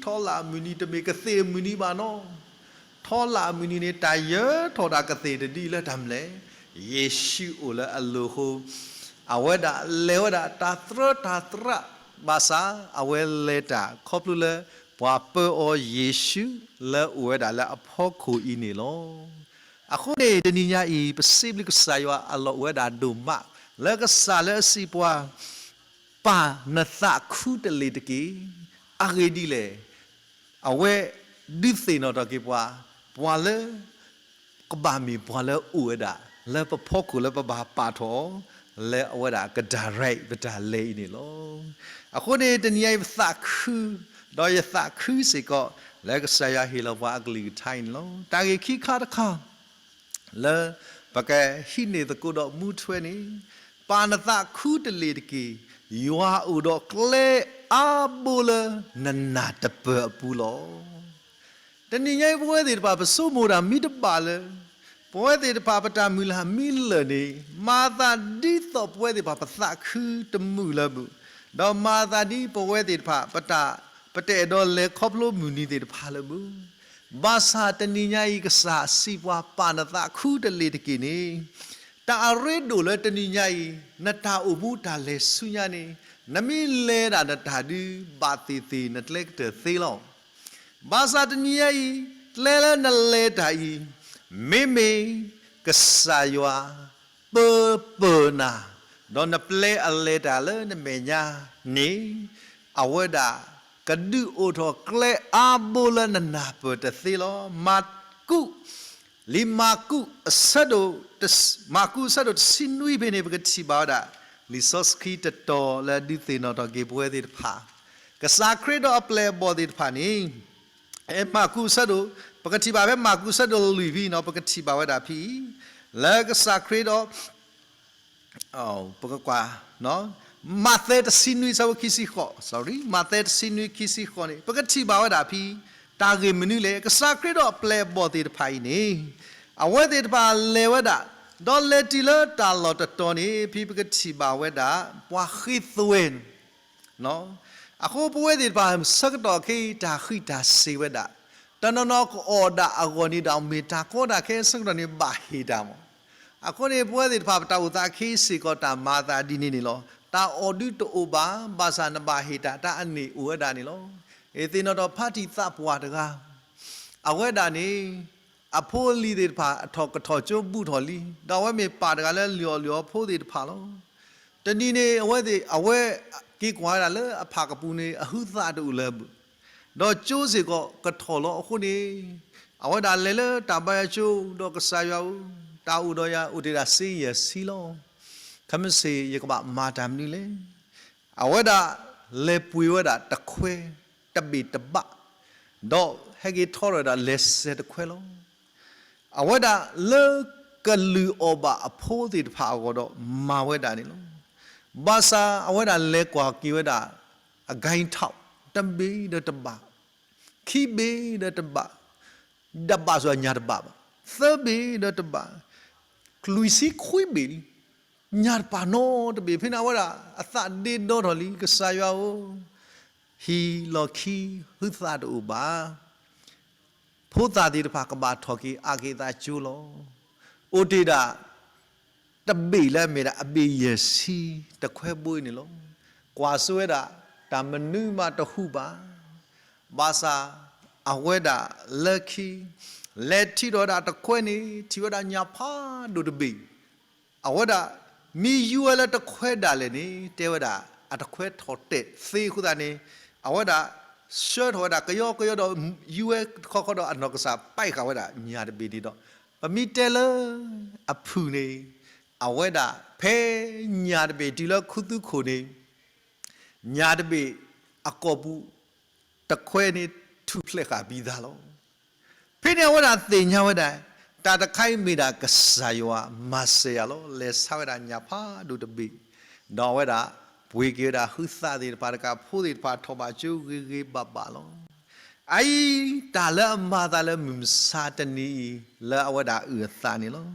ထီလၣ်အမုၢ်နံၤ တမ့ၢ်ကသ့ၣ်အမုၢ်နံၤဘၣ်နီၤ. ထီလၣ်အမုၢ်နံၤန့ၣ် တၢ်ယၢၤထီၣ်ဒၣ်ကသ့ၣ်တဒုအံၤလၢတၢ်မနုၤလဲၣ်, ယ့ၣ်ၡူးအိၣ်လၢအလိၤအဃိ အဝဲဒၣ်လဲၤဝဲဒၣ်တၢ်သရၢတၢ်သရၣ်, ဘၣ်ဆၣ်အဝဲလဲၤတၢ်ခီဖျိလၢ ပှၤပၢအီၤယ့ၣ်ၡူးလၢအိၣ်ဝဲဒၣ်လၢအဖီခိၣ်အံၤန့ၣ်လီၤ. အဃိန့ၣ် တနံၤညါအံၤ ပစံးဘျုးကစၢ်ယွၤအလီၢ်အိၣ်ဝဲဒၣ်ဒိၣ်မး လၢကစၢ်လၢအစံးပှၤ ပာ်နသးခုတလ့ၢ်တက့ၢ်. အဂ့ၢ်ဒ်လဲၣ်, အဝဲဒုးသ့ၣ်နီၣ်ထီၣ်က့ၤပှၤ, ပှၤလၢ ကဘၣ်မ့ၢ်ပှၤလၢအအိၣ်ဝဲဒၣ် လၢပဖီခိၣ်လၢပဘၣ်ပာ်ထီၣ်အီၤ, လၢအဝဲဒၣ်က direct ပတၢ်လဲၤအံၤန့ၣ်လီၤ. အဃိန့ၣ် တနံၤအံၤပသးခု, ဒီးယသးခုစ့ၢ်ကီး လၢကစၢ်ယွၤဟ့ၣ်လီၤပှၤအကလုၢ်ကထါအံၤန့ၣ်လီၤ. တၢ်ဂ့ၢ်ခံခါတခါ လၢပကဟံးန့ၢ်သကိးဒီးမူထွဲန့ၣ်, ပာ်နသးခုတလ့ၢ်တက့ၢ်, ယွၤအိၣ်ဒီးကျဲအါဘိလၢနနၢ်တပၢၢ်အပူၤလီၤ. တနံၤညါအံၤ ပဝဲသ့ၣ်တဖၣ် ပဆိကမိၣ်တၢ်မ့ၢ်တဘၣ်လၢ ပဝဲသ့ၣ်တဖၣ်ပတၢ်မုၢ်လၢ်မ့ၢ်လၢာ်န့ၣ် မၤသးဒ်သိးပဝဲသ့ၣ်တဖၣ်ပသးခုတမုာ်လၢၤဘၣ်, ဒီးမၤသးဒ်ပဝဲသ့ၣ်တဖၣ် ပတ ပတအဲၣ်ဒိးလဲၤခီဖျိမုၢ်နံၤသ့ၣ်တဖၣ်လၢၤဘၣ်. ဘၣ်ဆၣ်တနံၤညါအံၤ ကစၢ်စံးပှၤ ပာ်နသးခုတလ့ၢ်တက့ၢ်န့ၣ်, တၢ်အရ့ဒိၣ်လၢတနံၤညါအံၤ နတၢ်အိၣ်မူတၢ်လဲၤဆူညါန့ၣ် နမ့ၢ်လဲၤဒၣ်နတၢ်ဒုး ဘၣ်သ့ၣ်သ့ၣ်နကျဲကတၢၢ်သ့လီၤ. ဘၣ်ဆၣ်တနံၤညါအံၤ ကျဲလၢနလဲၤတၢ်အံၤ မ့မ့ၢ်ကစၢ်ယွၤပၢပၢၢ်နၤ, ဒီးနပျဲအလဲၤတၢ်လၢနမဲာ်ညါန့ၣ်, အဝဲဒၣ်ကဒုးအိၣ်ထီၣ်ကျဲအါဘိလၢနနၢ်ပၢၢ်တသ့လီၤ. မၢ်ကူး လံာ်မၢ်ကူးအဆၢဒိၣ်, မၢ်ကူးအဆၢဒိၣ်တဆံနွံဖဲန့ၣ် ပကထံၣ်ဘၣ်ဝဲဒၣ် လံာ်စီဆှံတတီၤလၢဒုးသ့ၣ်နီၣ်ထီၣ်က့ၤပဝဲသ့ၣ်တဖၣ် ကစၢ်ခရံာ်ဒီးအပျဲၢ်အဘီၣ်သ့ၣ်တဖၣ်န့ၣ်, မၢ်ကူးအဆၢဒိၣ်, ပကထံၣ်ဘၣ်ဖဲမၢ်ကူးအဆၢဒိၣ်လွံၢ်ဖဲနီၤ, ပကထံၣ်ဘၣ်ဝဲဒၣ်ဖဲအံၤ, လၢကစၢ်ခရံာ်ဒီး ပကကွၢ်, မးသဲတဆံနွံ ဆၢဖိခံဆံဃိး, မးသဲတဆံနွံခံဆံဃိးန့ၣ် ပကထံၣ်ဘၣ်ဝဲဒၣ်ဖဲ တၢ်ဂ့ၢ်မနုၤလဲၣ်, ကစၢ်ခရံာ်ဒီးအပျဲၢ်အဘီၣ်သ့ၣ်တဖၣ်အံၤန့ၣ်, အဝဲသ့ၣ်တဖၣ်လဲၤဝဲဒၣ်, ဒီးလဲၤတုၤလၢတၢ်လီၢ်တတီၤန့ၣ် ဖဲပကထံၣ်ဘၣ်ဝဲဒၣ် ပှၤဃ့သွဲန့ၣ် အဃိပဝဲသ့ၣ်တဖၣ်ဆၢကတီၢ်ခဲအံၤ တၢ်ဃံးတၢ်စ့ၤဝဲဒၣ်, တနီၤနီၤကအီၣ်ဒၣ်အဂီၢ်န့ၣ်ဒီး မ့ၢ်တၢ်ကီတၢ်ခဲဆၢကတီၢ်န့ၣ်ဘၣ်ဟ့ၣ်တၢ်မး. အဃိန့ၣ် ပဝဲသ့ၣ်တဖၣ် ပတၢ်အိၣ်သးခဲအံၤစ့ၢ်ကီးတၢ်မၤအသးဒ်န့ၣ်န့ၣ်လီၤ. တၢ်အီၣ်ဒုးတအိၣ်ဘၣ်, ဘၣ်ဆၣ်နဘၣ်ဟ့ၣ်တၢ် တၢ်အန့ၣ်အိၣ်ဝဲဒၣ်န့ၣ်လီၤ. ယသ့ၣ်နီၣ်ထီၣ်ဖါတံၢ်သးပှၢ်တဂၤ, အဝဲဒၣ်န့ၣ် အဖိအလံၤသ့ၣ်တဖၣ် အထီၣ်ကထီၣ်ကၠိဘူၣ်ထီၣ်လံ, ဒီးအဝဲမ့ၢ်ပၢ်တဂၤလၢလံၣ်အီၣ်လံၣ်အီဖိသ့ၣ်တဖၣ်လီၤ. တနံၤန့ၣ် အဝဲသ့ၣ် အဝဲက့ၤကွၢ်ဝဲဒၣ်လၢအဖးကပူၤန့ၣ် အဟုသးတအိၣ်လၢၤဘၣ်, ဒီးကၠိစ့ၢ်ကီးကထီၣ်လီၤအဃိန့ၣ်, အဝဲဒၣ်လဲၤလၢတၢ်ဘါယွၤကၠိ ဒီးကစၢ်ယွၤဧၢ, တၢ်အိၣ်ဒီးယၤအိၣ်တ့ၢ်ဒၣ်စ့ယဲၢ်ဆံလီၤ. ခဲမုၢ်ဆ့ၣ်ယကဘၣ်မၤတၢ်မနုၤလဲၣ်. အဝဲဒၣ်လဲၤပှ့ၤဝဲဒၣ်တခွဲ တဘ့ၣ်တဘၣ်, ဒီးဟဲက့ၤထီၣ်ဝဲဒၣ်လဲၤစဲးတခွဲလီၤ. အဝဲဒၣ်လၢကလုၢ်အီၣ်ဘၣ်အဖိသ့ၣ်တဖၣ်အဂီၢ်ဒီးမၤဝဲဒၣ်န့ၣ်လီၤ. ဘၣ်ဆၣ်အဝဲဒၣ်လဲၤကွၢ်က့ၤဝဲဒၣ် အဂိုဏ်းထောက် တဘ့ၣ်ဒီးတဘၣ်, ခံဘ့ၣ်ဒီးတဘၣ်, တဘၣ်စ့ၢ်ကီးညၣ်တဘၣ်ဘၣ်, သၢဘ့ၣ်ဒီးတဘၣ်, လွံၢ်ဆံခွံဘ့ၣ်လံ, ညၣ်တဘၣ်နီတဘ့ၣ်. ဖဲန့ၣ်အဝဲဒၣ်အသးဒ့ဒီထီၣ်လံ, ကစၢ်ယွၤဧၢ, ဟံၣ်လီၢ်ခံဟုသးတအိၣ်ဘၣ်. ဖိသၣ်သ့ၣ်တဖၣ်ကဘၣ်ထီၣ်က့ၤအါက့ၤအသးကၠိလီၤ. အိၣ်တ့ၢ်ဒၣ် တဘ့ၣ်လၢအမ့ၢ်ဒၣ်အဘ့ၣ်ယဲၢ်ဆံတခွဲဘိအံၤန့ၣ်လီၤ. ကွၢ်စိဝဲဒၣ် တၢ်မနုၤမးတဟူးဘၣ်. ဘၣ်ဆၣ်အဝဲဒၣ်လၢခံ လဲၤထံၣ်ထီၣ်ဝဲဒၣ်တခွဲန့ၣ် ထံၣ်ဝဲဒၣ်ညၣ်ဖးဒိၣ်တဘ့ၣ် အဝဲဒၣ် မ့ၢ်ယူဝဲလၢတခွဲဒၣ်လဲာ်န့ၣ် တဲဝဲဒၣ် အတခွဲထီၣ်တဲာ်သ့အဃိသတးန့ၣ် အဝဲဒၣ် ဆှၢထီၣ်ဝဲဒၣ်ကယီကယီဒီး ယူဝဲတခီခီဒီး အနီၢ်ကစၢ်ပာ်ဃာ်ဝဲဒၣ်ညၣ်တဘ့ၣ်န့ၣ်ဒီး ပမ့ၢ်တဲလၢအဖုၣ်န့ၣ် အဝဲဒၣ် ဖဲညၣ်တဘ့ၣ်တုၤလၢခူသူၣ်ခိၣ်န့ၣ် ညၣ်တဘ့ၣ်အကိာ်ပူၤ တခွဲန့ၣ်ထူၣ်ဖျဲးဃာ်ဘံသးလီၤ. ဖဲန့ၣ်အဝဲဒၣ်သ့ၣ်ညါဝဲဒၣ် တၢ်တခါအံၤမ့ၢ်ဒၣ်ကစၢ်ယွၤမၤစၢၤယၤလီၤ. လဲၤဆါဝဲဒၣ်ညၣ်ဖးဒိၣ်တဘ့ၣ် ဒီးအဝဲဒၣ် ပှ့ၤက့ၤဝဲဒၣ်ဟုသးသ့ၣ်တဖၣ်တကး ဖိသ့ၣ်တဖၣ်ထီၣ်ဘးကၠိဂ့ၤဂ့ၤဘၣ်ဘၣ်လီၤ. အအံၤတၢ်လၢအမၤသးလၢမုၢ်မဆါတနံၤအံၤ လၢအဝဲဒၣ်အုၣ်အသးန့ၣ်လီၤ.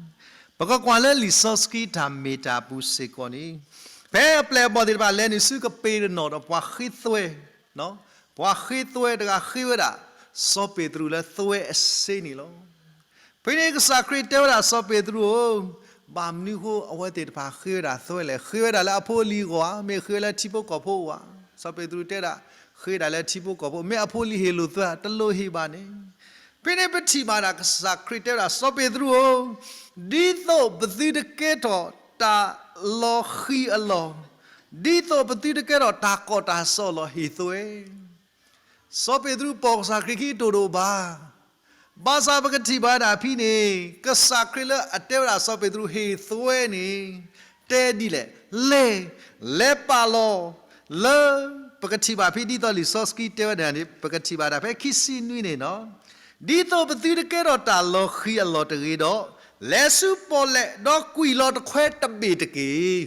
ပကကွၢ်လၢလံာ်စီဆှံတၢ်မ့ၢ်တၢ်ပူၤစ့ၢ်ကီးန့ၣ် ဖဲအပျဲၢ်အဘီၣ်သ့ၣ်တဖၣ်လဲၤနုာ်ဆူကပ့းရနီၣ်ဒီးပှၤဃ့သွဲ ပှၤဃ့သွဲတဂၤဃ့ဝဲဒၣ် စီၤပ့းတရူးလၢသွဲအစ့န့ၣ်လီၤ. ဖဲန့ၣ်ကစၢ်ခရံာ်တဲဝဲဒၣ်စီၤပ့းတရူးဧၢ, ဘၣ်မနုၤဃိအဝဲသ့ၣ်တဖၣ်ဃ့ဝဲဒၣ်သွဲလဲၣ်. ဃ့ဝဲဒၣ်လၢအဖိအလံၤအဂီၢ်ဧါ, မ့ၢ်ဃ့လၢထံဖိကီၢ်ဖိအဂီၢ်ဧါ. စီၤပ့းတရူးတဲဒၣ်, ဃ့ဒၣ်လၢထံဖိကီၢ်ဖိ, မ့ၢ်အဖိအလံၤဟ့ၣ်လိာ်သွဲဧါ, တလိၣ်ဟ့ၣ်ဘၣ်န့ၣ်. ဖဲန့ၣ်ပထံၣ်ဘၣ်ဒၣ်ကစၢ်ခရံာ်တဲဝဲဒၣ်, စီၤပ့းတရူးဧၢ, ဒ်သိးပသုတကဲထီၣ်တၢ်လီၤဃံၤအလီၢ်, ဒ်သိးပသုတကဲထီၣ်တၢ်ကီတၢ်စဲအလီၢ် ဟ့ၣ်သွဲ စီၤပ့းတရူးပိာ်ကစၢ်ခရံာ်ခံကတိၤတအိၣ်ဘၣ်. ဘၣ်ဆၣ်ပကထံၣ်ဘၣ်ဝဲဒၣ်ဖဲန့ၣ်, ကစၢ်ခရံာ်လၢအတဲဝဲဒၣ်စီၤပ့းတရူးဟ့ၣ်သွဲန့ၣ်, တဲဒ်လဲၣ်, လဲၤ, လဲၤပာ်လီၤလၢ ပကထံၣ်ဘၣ်ဖဲဒ်သိးလံာ်စီဆှံတဲဝဲဒၣ်န့ၣ်, ပကထံၣ်ဘၣ်ဒၣ်ဖဲခံဆံနွံန့ၣ်နီၤ, ဒ်သိးပသုတကဲထီၣ်တၢ်လီၤဃံၤအလီၢ်တဂ့ၤဒီး, လဲၤဆူပီၣ်လဲၣ်ဒီးကွံာ်လီၤတခွဲတဘ့ၣ်တက့ၢ်.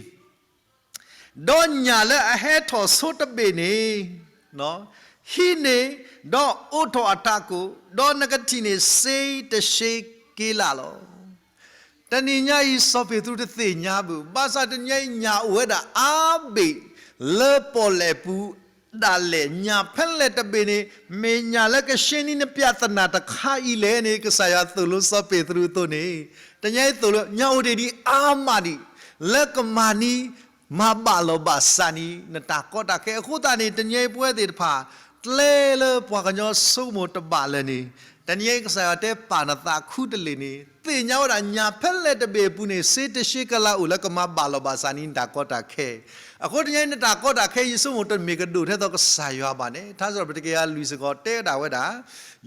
ဒီးညၣ်လၢအဟဲထီၣ်ဆိတဘ့ၣ်န့ၣ်, ဟံးန့ၢ်, ဒီးအိးထီၣ်အတၢ်ကိၣ်, ဒီးနကထံၣ်န့ၢ်စ့တရှ့က့လးလီၤ. တနံၤညါအံၤစီၤပ့းတရူးတသ့ၣ်ညါဘၣ်, ဘၣ်ဆၣ်တနံၤညါအံၤညၣ်အိၣ်ဝဲဒၣ်အါဘ့ၣ်လၢပီၣ်လဲၣ်ပူၤဒၣ်လဲာ်, ညၣ်ဖဲလဲၣ်တဘ့ၣ်န့ၣ် မ့ၢ်ညၣ်လၢကရှဲနံနပြဿနာတခါအံၤလဲၣ်န့ၣ် ကစၢ်ယွၤသိၣ်လိစီၤပ့းတရူးအသိးန့ၣ်, တနံၤညါအံၤသိၣ်လိ ညၣ်အိၣ်တ့ၢ်ဒံးအါမးဒံး လၢကမၤန့ၢ် မၤဘၣ်လီၤဘၣ်စးန့ၣ် နတၢ်ကီတၢ်ခဲအဃိသတးန့ၣ် တနံၤညါအံၤပဝဲသ့ၣ်တဖၣ် ကျဲလၢပှၤကညီဆိကမိၣ်တဘၣ်လၢၤန့ၣ်, တနံၤညါအံၤကစၢ်ယွၤတဲပာ်နသးခူတလ့ၢ်န့ၣ် သ့ၣ်ညါဝဲဒၣ်ညၣ်ဖဲလဲၣ်တဘ့ၣ်အပူၤန့ၣ် စ့တရှ့ကလးအိၣ်လၢကမၤဘၣ်လီၤဘၣ်စးန့ၢ်နတၢ်ကီတၢ်ခဲ. အဃိတနံၤညါအံၤနတၢ်ကီတၢ်ခဲယဆိကမိၣ်တမ့ၢ်ကဒိၣ်ထဲသိးကစၢ်ယွၤဘၣ်န့ၣ် ထါစံးထီၣ်ပတြၢၤတကယၤလွံၢ်စ့ၢ်ကီးတဲဒၣ်ဝဲဒၣ်,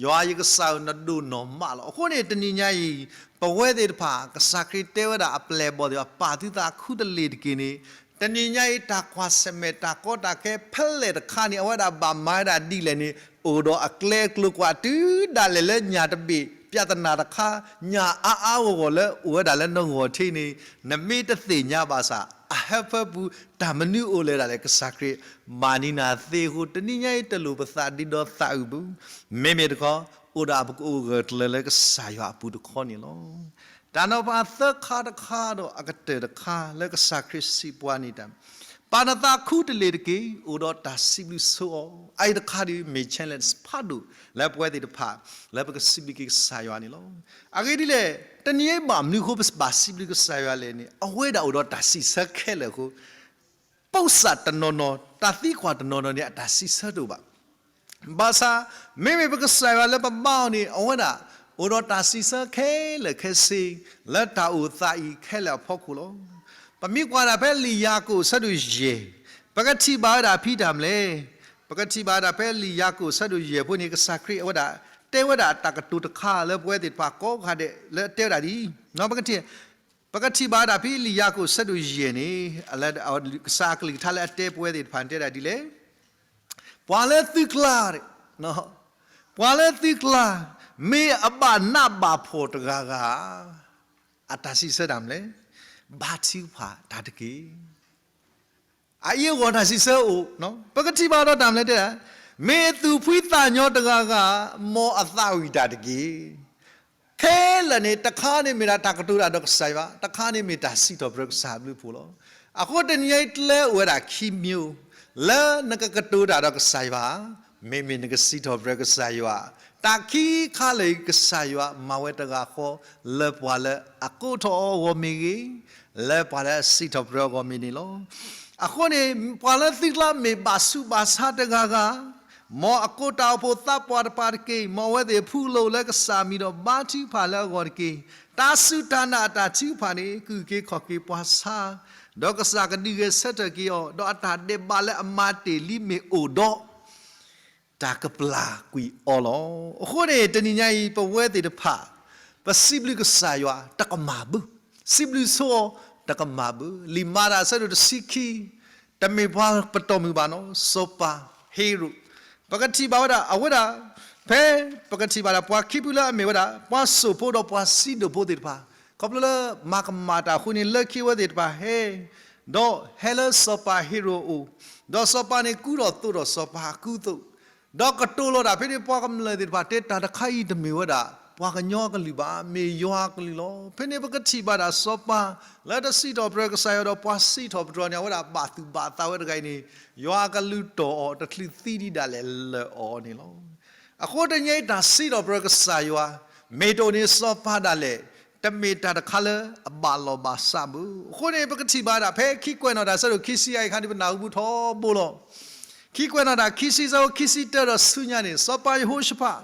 ယွၤယကစၢ်ဧၢ နဒိၣ်နီၢ်မးလီၤ. အဃိန့ၣ်တနံၤညါအံၤ ပဝဲသ့ၣ်တဖၣ် ကစၢ်ခရံာ်တဲဝဲဒၣ်အပျဲၢ်အဘီၣ်သ့ၣ်တဖၣ် ပာ်သုသးခူတလ့ၢ်တက့ၢ်န့ၣ်, တနံၤညါအံၤ တၢ်ကွၢ်ဆၢၣ်မဲာ်တၢ်ကီတၢ်ခဲဖဲလဲၣ်တခါန့ၣ် အဝဲဒၣ်ဘၣ်မၤဝဲဒၣ်ဒ်လဲၣ်န့ၣ် အိၣ်ဒီးအကျဲအကျိၤကွၢ်တုၤဒၣ်လဲာ်လၢညၣ်တဘ့ၣ် ပြဿနာတခါ ညၣ်အါအါဂီၢ်ဂီၢ်လၢအိၣ်ဝဲဒၣ်လၢနဂီၢ်ထံးန့ၣ်, နမ့ၢ်တသ့ၣ်ညါဘၣ်ဆၣ် အဟၢဖၢပူၤ တၢ်မနုၤအိၣ်လဲၣ်ဒၣ်လဲၣ် ကစၢ်ခရံာ်မၤန့ၢ်နၤသ့အဃိ တနံၤညါအံၤတလိၣ်ပသးဒ့ဒီသးအုးဘၣ်. မ့မ့ၢ်တခီ အိၣ်ဒၣ်ပကအိၣ်ဂၢၢ်ကျၢၤလၢကစၢ်ယွၤအပူၤတခီန့ၣ်လီၤ. တၢ်နီၤဖးသၢခါတခါဒီးအကတၢၢ်တခါလၢကစၢ်ခရံာ်စံးပှၤန့ၣ်တၢ်, ပာ်နသးခူတလ့ၢ်တက့ၢ် အိၣ်ဒီးတၢ်စံးဘျုးဆိအီၤ. အအံၤတခါဒုးမ့ၢ် challenge ဖးဒိၣ်လၢပဝဲသ့ၣ်တဖၣ် လၢပကစံးဘျုးက့ၤကစၢ်ယွၤန့ၣ်လီၤ. အဂ့ၢ်ဒ်လဲၣ်, တနံၤအံၤဘၣ်မနုၤအဃိပဘၣ်စံးဘျုးကစၢ်ယွၤလဲၣ်န့ၣ် အဝဲဒၣ်အိၣ်ဒီးတၢ်စံးဆၢခဲလၢာ်အဃိ ပိၣ်စၢ်တနီၤနီၤ တၢ်သံကွၢ်တနီၤနီၤန့ၣ် အတၢ်စံးဆၢတအိၣ်ဘၣ်. ဘၣ်ဆၣ် မ့မ့ၢ်ပကစၢ်ယွၤလၢပဘါအီၤန့ၣ် အဝဲဒၣ် အိၣ်ဒီးတၢ်စံးဆၢခဲလၢာ်ခဲဆ့ လၢတၢ်အိၣ်သးအံၤခဲလၢာ်အဖီခိၣ်လီၤ. ပမ့ၢ်ကွၢ်ဒၣ်ဖဲလံာ်ယၤကိာ်အဆၢဒိၣ်ယဲၢ်, ပကထံၣ်ဘၣ်ဝဲဒၣ်ဖဲတၢ်မနုၤလဲၣ်, ပကထံၣ်ဘၣ်ဝဲဒၣ်ဖဲလံာ်ယၤကိာ်အဆၢဒိၣ်ယဲၢ်ဖိန့ၣ် ကစၢ်ခရံာ်အဝဲဒၣ် တဲဝဲဒၣ်တၢ်ကတိၤတခါလၢပဝဲသ့ၣ်တဖၣ်ကိးဂၤဒဲးလၢအတဲဝဲဒၣ်ဒ်အံၤ, ပကထံၣ်ဘၣ်ဝဲဒၣ်ဖဲလံာ်ယၤကိာ်အဆၢဒိၣ်ယဲၢ်န့ၣ် ကစၢ်အကလုၢ်ကထါလၢအတဲပဝဲသ့ၣ်တဖၣ်န့ၣ်တဲဒၣ်ဒ်လဲၣ်, ပှၤလၢသုကျါ, ပှၤလၢသုကျါ မ့ၢ်အဘၣ်နးဘၣ်ဖှီၣ်တဂၤဂၤ အတၢ်စံးဆၢတၢ်မနုၤလဲၣ်, ဘါထုကဖၣ်တၢ်တက့ၢ်. အအံၤအဂီၢ်တၢ်စံးဆၢအိၣ်, ပကထံၣ်ဘၣ်ဒီးတၢ်မနုၤလဲၣ်တဲဒၣ်, မ့ၢ်သူၣ်ဖှံသးညီတဂၤဂၤ မ်အသးဝံၣ်တၢ်တက့ၢ်. ခဲလၢာ်န့ၣ် တခါန့ၣ်မ့ၢ်ဒၣ်တၢ်ကတိၤတၢ်ဒီးကစၢ်ယွၤ, တခါန့ၣ်မ့ၢ်တၢ်စံးထီၣ်ပတြၢၤကစၢ်ဘျုးဖှိၣ်လီၤ. အဃိတနံၤအံၤကျဲအိၣ်ဝဲဒၣ်ခံမံၤ, လၢနကကတိၤတၢ်ဒီးကစၢ်ယွၤ, မ့မ့ၢ်နကစံးထီၣ်ပတြၢၤကစၢ်ယွၤ, တၢ်ခံခါလၢာ်အံၤကစၢ်ယွၤမၤဝဲတဂၤဃီ, လၢပှၤလၢအကိးထီၣ်အီၤအဂီၢ်မ့ၢ်ဂ့ၤ, လၢပှၤလၢအစံးထီၣ်ပတြၢၤအဂီၢ်မ့ၢ်န့ၣ်လီၤ. အဃိန့ၣ် ပှၤလၢသုကျါမ့ၢ်ဘၣ်ဆူးဘၣ်ဆါတဂၤဂၤ, မ်အကိးတၢ်အိၣ်ဖှိၣ်သးပှၢ်တပၤတက့ၢ်, မ်အဝဲသ့ၣ်ဖူလိာ်လၢကစၢ်မံၤဒီးဘါထုကဖၣ်လၢအဂီၢ်တက့ၢ်. တၢ်စူၢ်တၢ်နာ်အတၢ်ထုကဖၣ်န့ၣ် ကအုၣ်က့ၤခီၣ်က့ၤပှၤဆါ, ဒီးကစၢ်ကဒုးဂဲၤဆၢထၢၣ်က့ၤအီၤ, ဒီးအတၢ်ဒဲးဘးလၢအမၤတ့ၢ်လံမ့ၢ်အိၣ်ဒီး တၢ်ကပျၢ်ကွံာ်အီၤလီၤ. အဃိန့ၣ် တနံၤညါအံၤ ပဝဲသ့ၣ်တဖၣ် ပစံးဘျုးကစၢ်ယွၤတကမၣ်ဘၣ်, စံးဘျုးဆိအီၤတကမၣ်ဘၣ်. လံာ်မၤတၢ်အဆၢဒိၣ်တဆံခံ တမ့ၢ်ပှၤပတီၢ်မုၢ်ဘၣ်နီၤ, စီၤပၤဟ့ရိာ်, ပကထံၣ်ဘၣ်ဝဲဒၣ် အဝဲဒၣ် ဖဲပကထံၣ်ဘၣ်ဒၣ်ပှၤခံဖုလၢအမ့ၢ်ဝဲဒၣ် ပှၤစိာ်ဖိဒီးပှၤစံးဒိၣ်ဖိသ့ၣ်တဖၣ် ခီဖျိလၢမၤကမၣ်တၢ်အဃိန့ၣ် လၢခံအဝဲသ့ၣ်တဖၣ်ဟဲ ဒီးဟဲလၢစီၤပၤဟ့ရိာ်အအိၣ်, ဒီးစီၤပၤန့ၣ်ကူထီၣ်သိးဒီးစီၤပၤအကူအသိး, ဒီးကတိၤလီၤတၢ်ဖဲန့ၣ် ပှၤကမျၢၢ်သ့ၣ်တဖၣ်တဲ တၢ်တခါအံၤတမ့ၢ်ဝဲဒၣ် ပှၤကညီအကလုၢ်ဘၣ်, မ့ၢ်ယွၤအကလုၢ်လီၤ. ဖဲန့ၣ်ပကထံၣ်ဘၣ်ဒၣ်စီၤပၤ လၢတစံးထီၣ်ပတြၢၤကစၢ်ယွၤဒီးပှၤစံးထီၣ်ပတြၢၤန့ၣ် အဝဲဒၣ်ဘၣ်သူၣ်ဘၣ်သးဝဲတဂၤအံၤန့ၣ် ယွၤအကလူးတီၢ်အီၤ တချုးသံဒံးဒၣ်လဲာ်လၢာ်အီၤန့ၣ်လီၤ. အဃိတနံၤအံၤတၢ်စံးထီၣ်ပတြၢၤကစၢ်ယွၤ မ့ၢ်တအိၣ်န့ၣ်စီၤပၤဒၣ်လဲာ် တမ့ၢ်တၢ်တခါလၢအဘၣ်လီၢ်ဘၣ်စးဘၣ်. အဃိန့ၣ် ပကထံၣ်ဘၣ်ဒၣ် ဖဲခံကွဲးနီၣ်တၢ်ဆၢဒိၣ်ခံဆံအံၤအခါန့ၣ် ပနၢ်ဟူပူၤထီဘိလီၤ. ခံကွဲးနီၣ်တၢ်ခံဆံ ဆၢဖိခံဆံတၢဒီးဆူညါန့ၣ် စီၤပၤယဟိၤၡဖး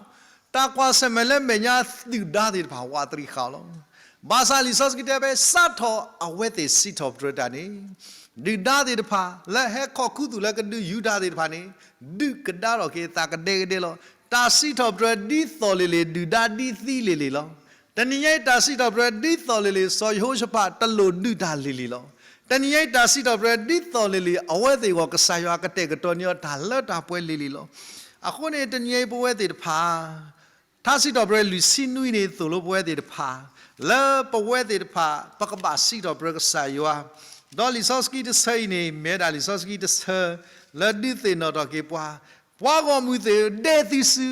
တၢ်ကွၢ်ဆၢၣ်မဲာ်လၢမဲာ်ညါဒုၣ်ဒါသ့ၣ်တဖၣ် ဝးတရံးဃာ်အီၤလီၤ. ဘၣ်ဆၣ်လံာ်စီဆှံတဲဖဲ စးထီၣ်အဝဲသ့ၣ်စံးထီၣ်ပတြၢၤတၢ်န့ၣ် ဒုၣ်ဒါသ့ၣ်တဖၣ် လၢဟဲခီၣ်ခူသူၣ်လၢကဒုးယူၤတၢ်သ့ၣ်တဖၣ်န့ၣ် ဒုးကဒါထီၣ်က့ၤသးကဒဲကဒဲလီၤ. တၢ်စံးထီၣ်ပတြၢၤဒ်သိးလံၤလံၤ ဒုၣ်ဒါဒ်သံလံၤလံၤလီၤ. တနံၤညါအံၤ တၢ်စံးထီၣ်ပတြၢၤဒ်သိးလံၤလံၤ စီၤယဟိၤၡဖးတလိၣ်ဒုးတၢ်လံၤလံၤလီၤ. တနံၤညါအံၤ တၢ်စံးထီၣ်ပတြၢၤဒ်သိးလံၤလံၤ အဝဲသ့ၣ်အဂီၢ် ကစၢ်ယွၤကတဲာ်ကတီၤန့ၢ်အီၤတၢ်လၢတၢ်ပှဲၤလံၤလံၤလီၤ. အဃိန့ၣ် တနံၤညါအံၤ ပဝဲသ့ၣ်တဖၣ် ထါစံးထီၣ်ပတြၢၤလွံၢ်ဆံနွံန့ၣ် သိၣ်လိပဝဲသ့ၣ်တဖၣ် လၢပဝဲသ့ၣ်တဖၣ် ပကဘၣ်စံးထီၣ်ပတြၢၤကစၢ်ယွၤ, ဒီးလံာ်စီဆှံတဆၢအံၤန့ၣ် မ့ၢ်ဝဲဒၣ်လံာ်စီဆှံတဆၢ လၢဒုးသ့ၣ်နီၣ်ထီၣ်က့ၤပှၤ, ပှၤဂီၢ်မုၢ်သ့ၣ်ဧၢ, ဒဲသုစု,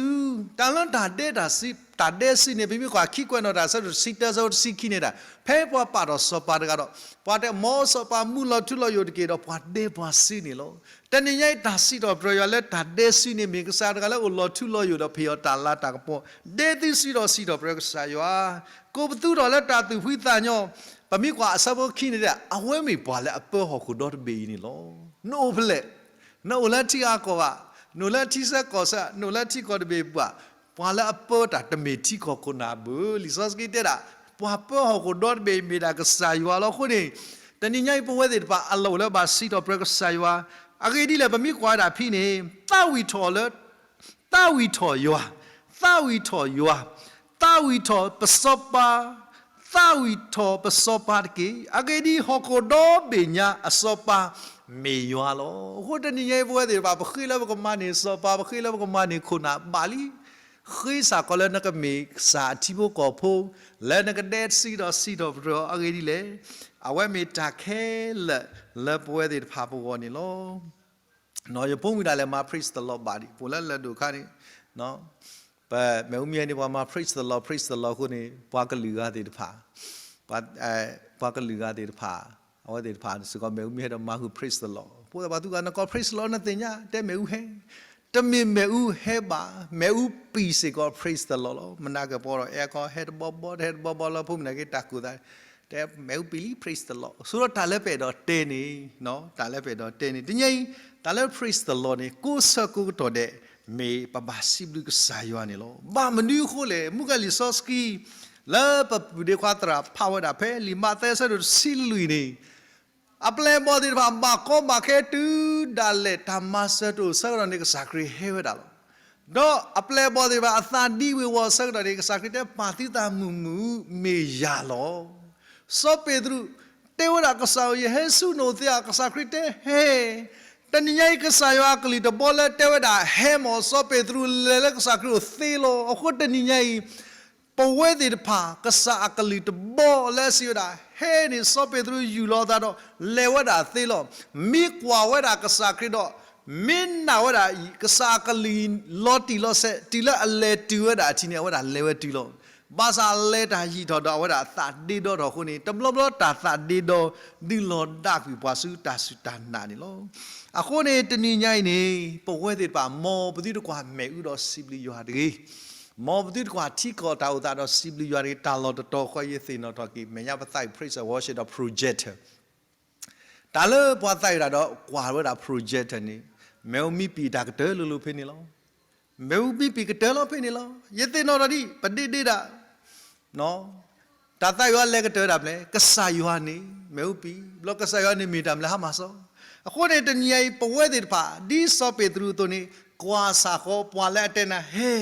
တၢ်လၢတၢ်ဒဲတၢ်စု, တၢ်ဒဲစုန့ၣ် ပမ့ၢ်ကွၢ်ခံကွဲးနီၣ်တၢ်ဆၢဒိၣ် တဆံတၢ ဆၢဖိတဆံခံန့ၣ်ဒၣ် ဖဲပှၤပာ်ထီၣ်စီၤပၤတဂၤဒီး ပှၤတဲ မ်စီၤပၤမူလီၤထူလီၤယိာ်တက့ၢ်ဒီး ပှၤဒဲပှၤစုန့ၣ်လီၤ. တနံၤညါအံၤ တၢ်စံးထီၣ်ပတြၢၤယွၤလၢတၢ်ဒဲစုန့ၣ် မ့ၢ်ကစၢ်တဂၤလၢအိၣ်လီၤထူလီၤယိာ်ဒီး ဖံးအီၤတၢ်လၤတၢ်ကပီၤ, ဒဲသုစုဒီးစံးထီၣ်ပတြၢၤကစၢ်ယွၤ, ကိးပသူထီၣ်လၢတၢ်သူၣ်ဖှံသးညီ, ပမ့ၢ်ကွၢ်အဆၢဖိခံန့ၣ်ဒၣ် အဝဲမ့ၢ်ပှၤလၢအပၢဟီၣ်ခိၣ်ဒီတဘ့ၣ်အံၤန့ၣ်လီၤ. နအိၣ်ဖဲလဲၣ်, နအိၣ်လၢထံဂၤကီၢ်ဂၤ, နအိၣ်လၢထံဆၢကီၢ်ဆၢ, နအိၣ်လၢထံကီၢ်တဘ့ၣ်ပူၤ, ပှၤလၢအပၢတၢ်တမ့ၢ်ထံကီၢ်ခိၣ်နၢ်ဘၣ်. လံာ်စီဆှံတဲဒၣ် ပှၤပၢဟီၣ်ခိၣ်ဒီတဘ့ၣ်အံၤ မ့ၢ်ဒၣ်ကစၢ်ယွၤလီၤ. အဃိန့ၣ် တနံၤညါအံၤ ပဝဲသ့ၣ်တဖၣ်အလီၢ်အိၣ်လၢဘၣ်စံးထီၣ်ပတြၢၤကစၢ်ယွၤ, အဂ့ၢ်ဒ်လဲၣ် ပမ့ၢ်ကွၢ်ဝဲဒၣ်ဖဲန့ၣ် သးဝံၣ်ထီၣ်လၢ သးဝံၣ်ထီၣ်ယွၤ, သးဝံၣ်ထီၣ်ယွၤ, သးဝံၣ်ထီၣ်ပစီၤပၤ, သးဝံၣ်ထီၣ်ပစီၤပၤတက့ၢ်. အဂ့ၢ်ဒ်အံၤ ဟီၣ်ခိၣ်ဒီဘ့ၣ်ညါအစီၤပၤမ့ၢ်ယွၤလီၤ. အဃိတနံၤညါအံၤ ပဝဲသ့ၣ်တဖၣ် ပဃ့လၢပကမၤန့ၢ်စီၤပၤ, ပဃ့လၢပကမၤန့ၢ်ခိၣ်နၢ်ဘၣ်လံ. ဃ့စ့ၢ်ကီးလၢနကမ့ၢ်ကစၢ်အထံဖိကီၢ်ဖိ, လၢနကဒဲစုဒီးစံးထီၣ်ပတြၢၤအီၤအဂ့ၢ်ဒ်လဲၣ်. အဝဲမ့ၢ်တၢ်ခဲလၢာ်လၢပဝဲသ့ၣ်တဖၣ်ပဂီၢ်န့ၣ်လီၤ. ယဖိမုၣ်ဒၣ်လဲာ်မၤ praise the Lord ဘၣ်ဒံး, ပအိၣ်လၢလၢၢ်ဒိၣ်အခါန့ၣ်, ပမ့ၣ်အူမံၤဟဲန့ၣ် ပှၤမၤ praise the Lord, praise the Lord အဃိန့ၣ် ပှၤကလုာ်ဂၤသ့ၣ်တဖၣ်, ပှၤကလုာ်ဂၤသ့ၣ်တဖၣ်, အဝဲသ့ၣ်တဖၣ်စ့ၢ်ကီးမ့ၣ်အူမံၤဟဲဒီးမၤဃုာ် praise the Lord, ဖိသၣ်ပှၤသူၣ်ဂၤနကိး praise the Lord နသ့ၣ်ညါ, တဲမ့ၣ်အူဟဲ, တမ့ၢ်မ့ၣ်အူဟဲဘၣ်, မ့ၣ်အူပံာ်စ့ၢ်ကီး praise the Lord လီၤ. မနၤကပီၤဒီး အဲကီ ဟဲတဘီဘီတဟဲတဘီဘီလၢဖိမုၣ်န့ၣ်က့ၤတၢ်ကူၣ်သး တဲမ့ၣ်အူပံာ်လံ praise the Lord. ဆိဒီးတၢ်လၢပအဲၣ်ဒိးတဲန့ၣ်, တၢ်လၢပအဲၣ်ဒိးတဲန့ၣ် တနံၤညါအံၤ တၢ်လၢ praise the Lord န့ၣ် ကိးဆၢကိးကတီၢ်ဒဲး မ့ၢ်ပဘၣ်စံးဘျုးကစၢ်ယွၤန့ၣ်လီၤ. ဘၣ်မနုၤအဃိလဲၣ်, မုၢ်ကလံာ်စီဆှံ လၢပပုၢ်ဒ့ခွါသရၣ်ဖးဝဲဒၣ်ဖဲလံာ်မးသဲဆၢဒိၣ်တဆံလွံၢ်န့ၣ် အပျဲၢ်အဘီၣ်သ့ၣ်တဖၣ်ဘၣ်ကီဘၣ်ခဲတုၤဒၣ်လဲာ် တၢ်မၤစၢၤတအိၣ်ဆၢကတီၢ်န့ၣ် ကစၢ်ခရံာ်ဟဲဝဲဒၣ်လီၤ. ဒီးအပျဲၢ်အဘီၣ်သ့ၣ်တဖၣ်အသးဒံဝ့ၤဝီၤဆၢကတီၢ်န့ၣ် ကစၢ်ခရံာ်တဲ ပာ်သုသးမုာ်မုာ်မ့ၢ်ယၤလီၤ. စီၤပ့းတရူးတဲဝဲဒၣ်ကစၢ်ဧၢ ယဟဲဆူနအိၣ်သ့ဧါ, ကစၢ်ခရံာ်တဲဟဲ. တနံၤညါအံၤ ကစၢ်ယွၤအကလုၢ်တဘီလၢတဲဝဲဒၣ်ဟဲမၢ် စီၤပ့းတရူးလဲၤလၢကစၢ်ခရံာ်အိၣ်သ့လီၤ. အဃိတနံၤညါအံၤ ပဝဲသ့ၣ်တဖၣ် ကစၢ်အကလုၢ်တဘီလၢစံးဝဲဒၣ်ဟဲန့ၣ် စီၤပ့းတရူးယူၢ်လီၤအသးဒီး လဲၤဝဲဒၣ်သ့လီၤ. မ့ၢ်ကွၢ်ဝဲဒၣ်ကစၢ်ခရံာ်ဒီး မ့ၢ်နာ်ဝဲဒၣ် ကစၢ်အကလုၢ်လီၤတံၢ်လီၤဆဲး တုၤလၢအလဲၤတုၤဝဲဒၣ်အထံးန့ၣ် အဝဲဒၣ်လဲၤဝဲတုၤလီၤ. ဘၣ်ဆၣ်လဲၤတၢ်ဟံၣ်ထီၣ်ဒီး အဝဲဒၣ်သးဒ့ဒီထီၣ်အဃိန့ၣ် တဘျီဘျီတၢ်သးဒ့ဒီ ဒုးလီၤဒၣ်ကွံာ်ပှၤဆူတၢ်စူၢ်တၢ်နာ်န့ၣ်လီၤ. အဃိန့ၣ် တနံၤညါအံၤန့ၣ် ပဝဲသ့ၣ်တဖၣ် မ်ပသုတကွၢ်မ့ၣ်အူဒီးစံးဘျုးယွၤတဂ့ၤ. မ်ပသုတကွၢ်ထံကီၢ်တၢ်အိၣ်သးဒီးစံးဘျုးယွၤတဂ့ၤ. တၢ်လီၢ်တတီၤဃီ ယသ့ၣ်နီၣ်ထီၣ်က့ၤ မဲာ်ညါပသးအုး praise and worship ဒီး projector တၢ်လၢပှၤသးအုးတၢ်ဒီးကွၢ်ဝဲဒၣ် projector န့ၣ် မ့ၣ်အူမံပံာ်တၢ်ကတၢၢ်လိၤလိၤဖဲန့ၣ်လီၤ. မ့ၣ်အူမံပံာ်ကတၢၢ်လီၤဖဲန့ၣ်လီၤ. ယသ့ၣ်နီၣ်ထီၣ်ဒံး ပဒ့ဒ့ဒၣ် တၢ်သးအုးအလဲၤကတၢၢ်ဒၣ်ပျဲၢ် ကစၢ်ယွၤန့ၣ် မ့ၣ်အူပံာ် ဘျီကစၢ်ယွၤန့ၣ်မ့ၢ်တၢ်မနုၤလဲၣ် ဟါမၢ်စီ အဃိန့ၣ် တနံၤညါအံၤ ပဝဲသ့ၣ်တဖၣ် ဒ်စီၤပ့းတရူးအသိးန့ၣ် ကွၢ်ဆၣ်ဃီပှၤလၢအတဲနၤဟဲ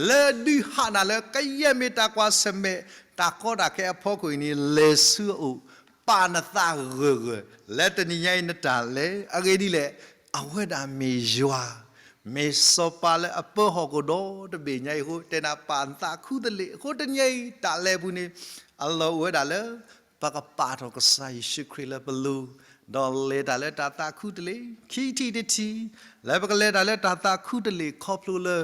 လၢဒုးဟးနၤလၢကယဲၢ်မ့ၢ်တၢ်ကွၢ်ဆၢၣ်မဲာ် တၢ်ကီတၢ်ခဲအဖီခိၣ်အံၤန့ၣ် လဲၤဆူအအိၣ် ပာ်နသးဂၢၢ်ဂၢၢ် လၢတနံၤညါအံၤနတၢ်လဲၤ အဂ့ၢ်ဒ်လဲၣ် အဝဲဒၣ်မ့ၢ်ယွၤ မ့ၢ်စီၤပၤလၢအပၢဟီၣ်ခိၣ်ဒီတဘ့ၣ်ညါအံၤအဃိ တဲနၤပာ်နသးခူတလ့ၢ် အဃိတနံၤညါအံၤ တၢ်လဲၤပူၤန့ၣ် အလီၢ်အိၣ်ဝဲဒၣ်လၢ ပကပာ်ထီၣ်ကစၢ်ယ့ၣ်ၡူးခရံာ်လၢပလိၤ ဒီးလဲၤတၢ်လၢတၢ်သးခူတလ့ၢ် ခံထံၣ်တထံၣ် လၢပကလဲၤတၢ်လၢတၢ်သးခူတလ့ၢ် ခီဖျိလၢ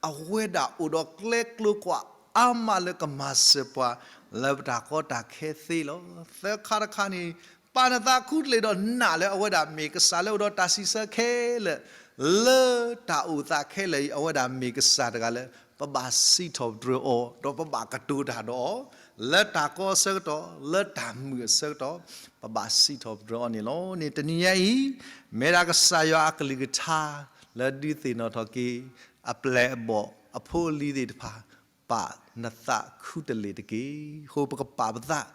အဝဲဒၣ်အိၣ်ဒီးကျဲကျိကွာ်အါမးလၢကမၤစၢၤပှၤ လၢပတၢ်ကီတၢ်ခဲသ့လီၤ. သၢခါတခါန့ၣ် ပာ်နသးခူတလ့ၢ်ဒီးနာ်လၢအဝဲဒၣ်မ့ၢ်ကစၢ်လၢအိၣ်ဒီးတၢ်စံးဆၢခဲလၢာ် လၢတၢ်အိၣ်သးခဲလၢာ်အံၤ အဝဲဒၣ်မ့ၢ်ကစၢ်တဂၤလၢ ပဘၣ်စံးထီၣ်ပတြၢၤအီၤ ဒီးပဘၣ်ကတိၤတၢ်ဒီးအီၤ လၢတၢ်ကီအဆၢကတီၢ်, လၢတၢ်မုာ်အဆၢကတီၢ်, ပဘၣ်စံးထီၣ်ပတြၢၤအီၤန့ၣ်လီၤ. န့ၣ်တနံၤညါအံၤ, မ့ၢ်ဒၣ်ကစၢ်ယွၤအကလုၢ်ကထါ လၢဒုးသ့ၣ်နီၣ်ထီၣ်က့ၤ အပျဲၢ်အဘီၣ်အဖိအလံၤသ့ၣ်တဖၣ်, ပာ်နသးခူတလ့ၢ်တက့ၢ်. အဃိပကပာ်ပသး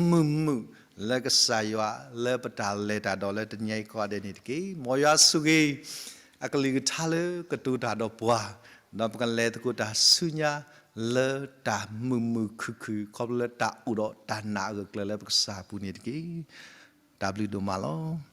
မုာ်မုာ် လၢကစၢ်ယွၤလၢပတၢ်လဲၤတၢ်ဒီးလၢတနံၤအံၤကိးဂၤဒဲးန့ၣ်တက့ၢ်. မ်ယွၤဆိၣ်ဂ့ၤ အကလုၢ်ကထါလၢကတိၤတၢ်ဒီးပှၤ, ဒီးပကလဲၤသကိးတၢ်ဆူညါလၢတၢ်မုာ်မုာ်ခုၣ်ခုၣ် ခီဖျိလၢတၢ်အိၣ်ဒီးတၢ်နာ်အဂၢၢ်ကျၢၤလၢပကစၢ်အပူၤန့ၣ်တက့ၢ်. တၢ်ဘျုးဒိၣ်မးလီၤ.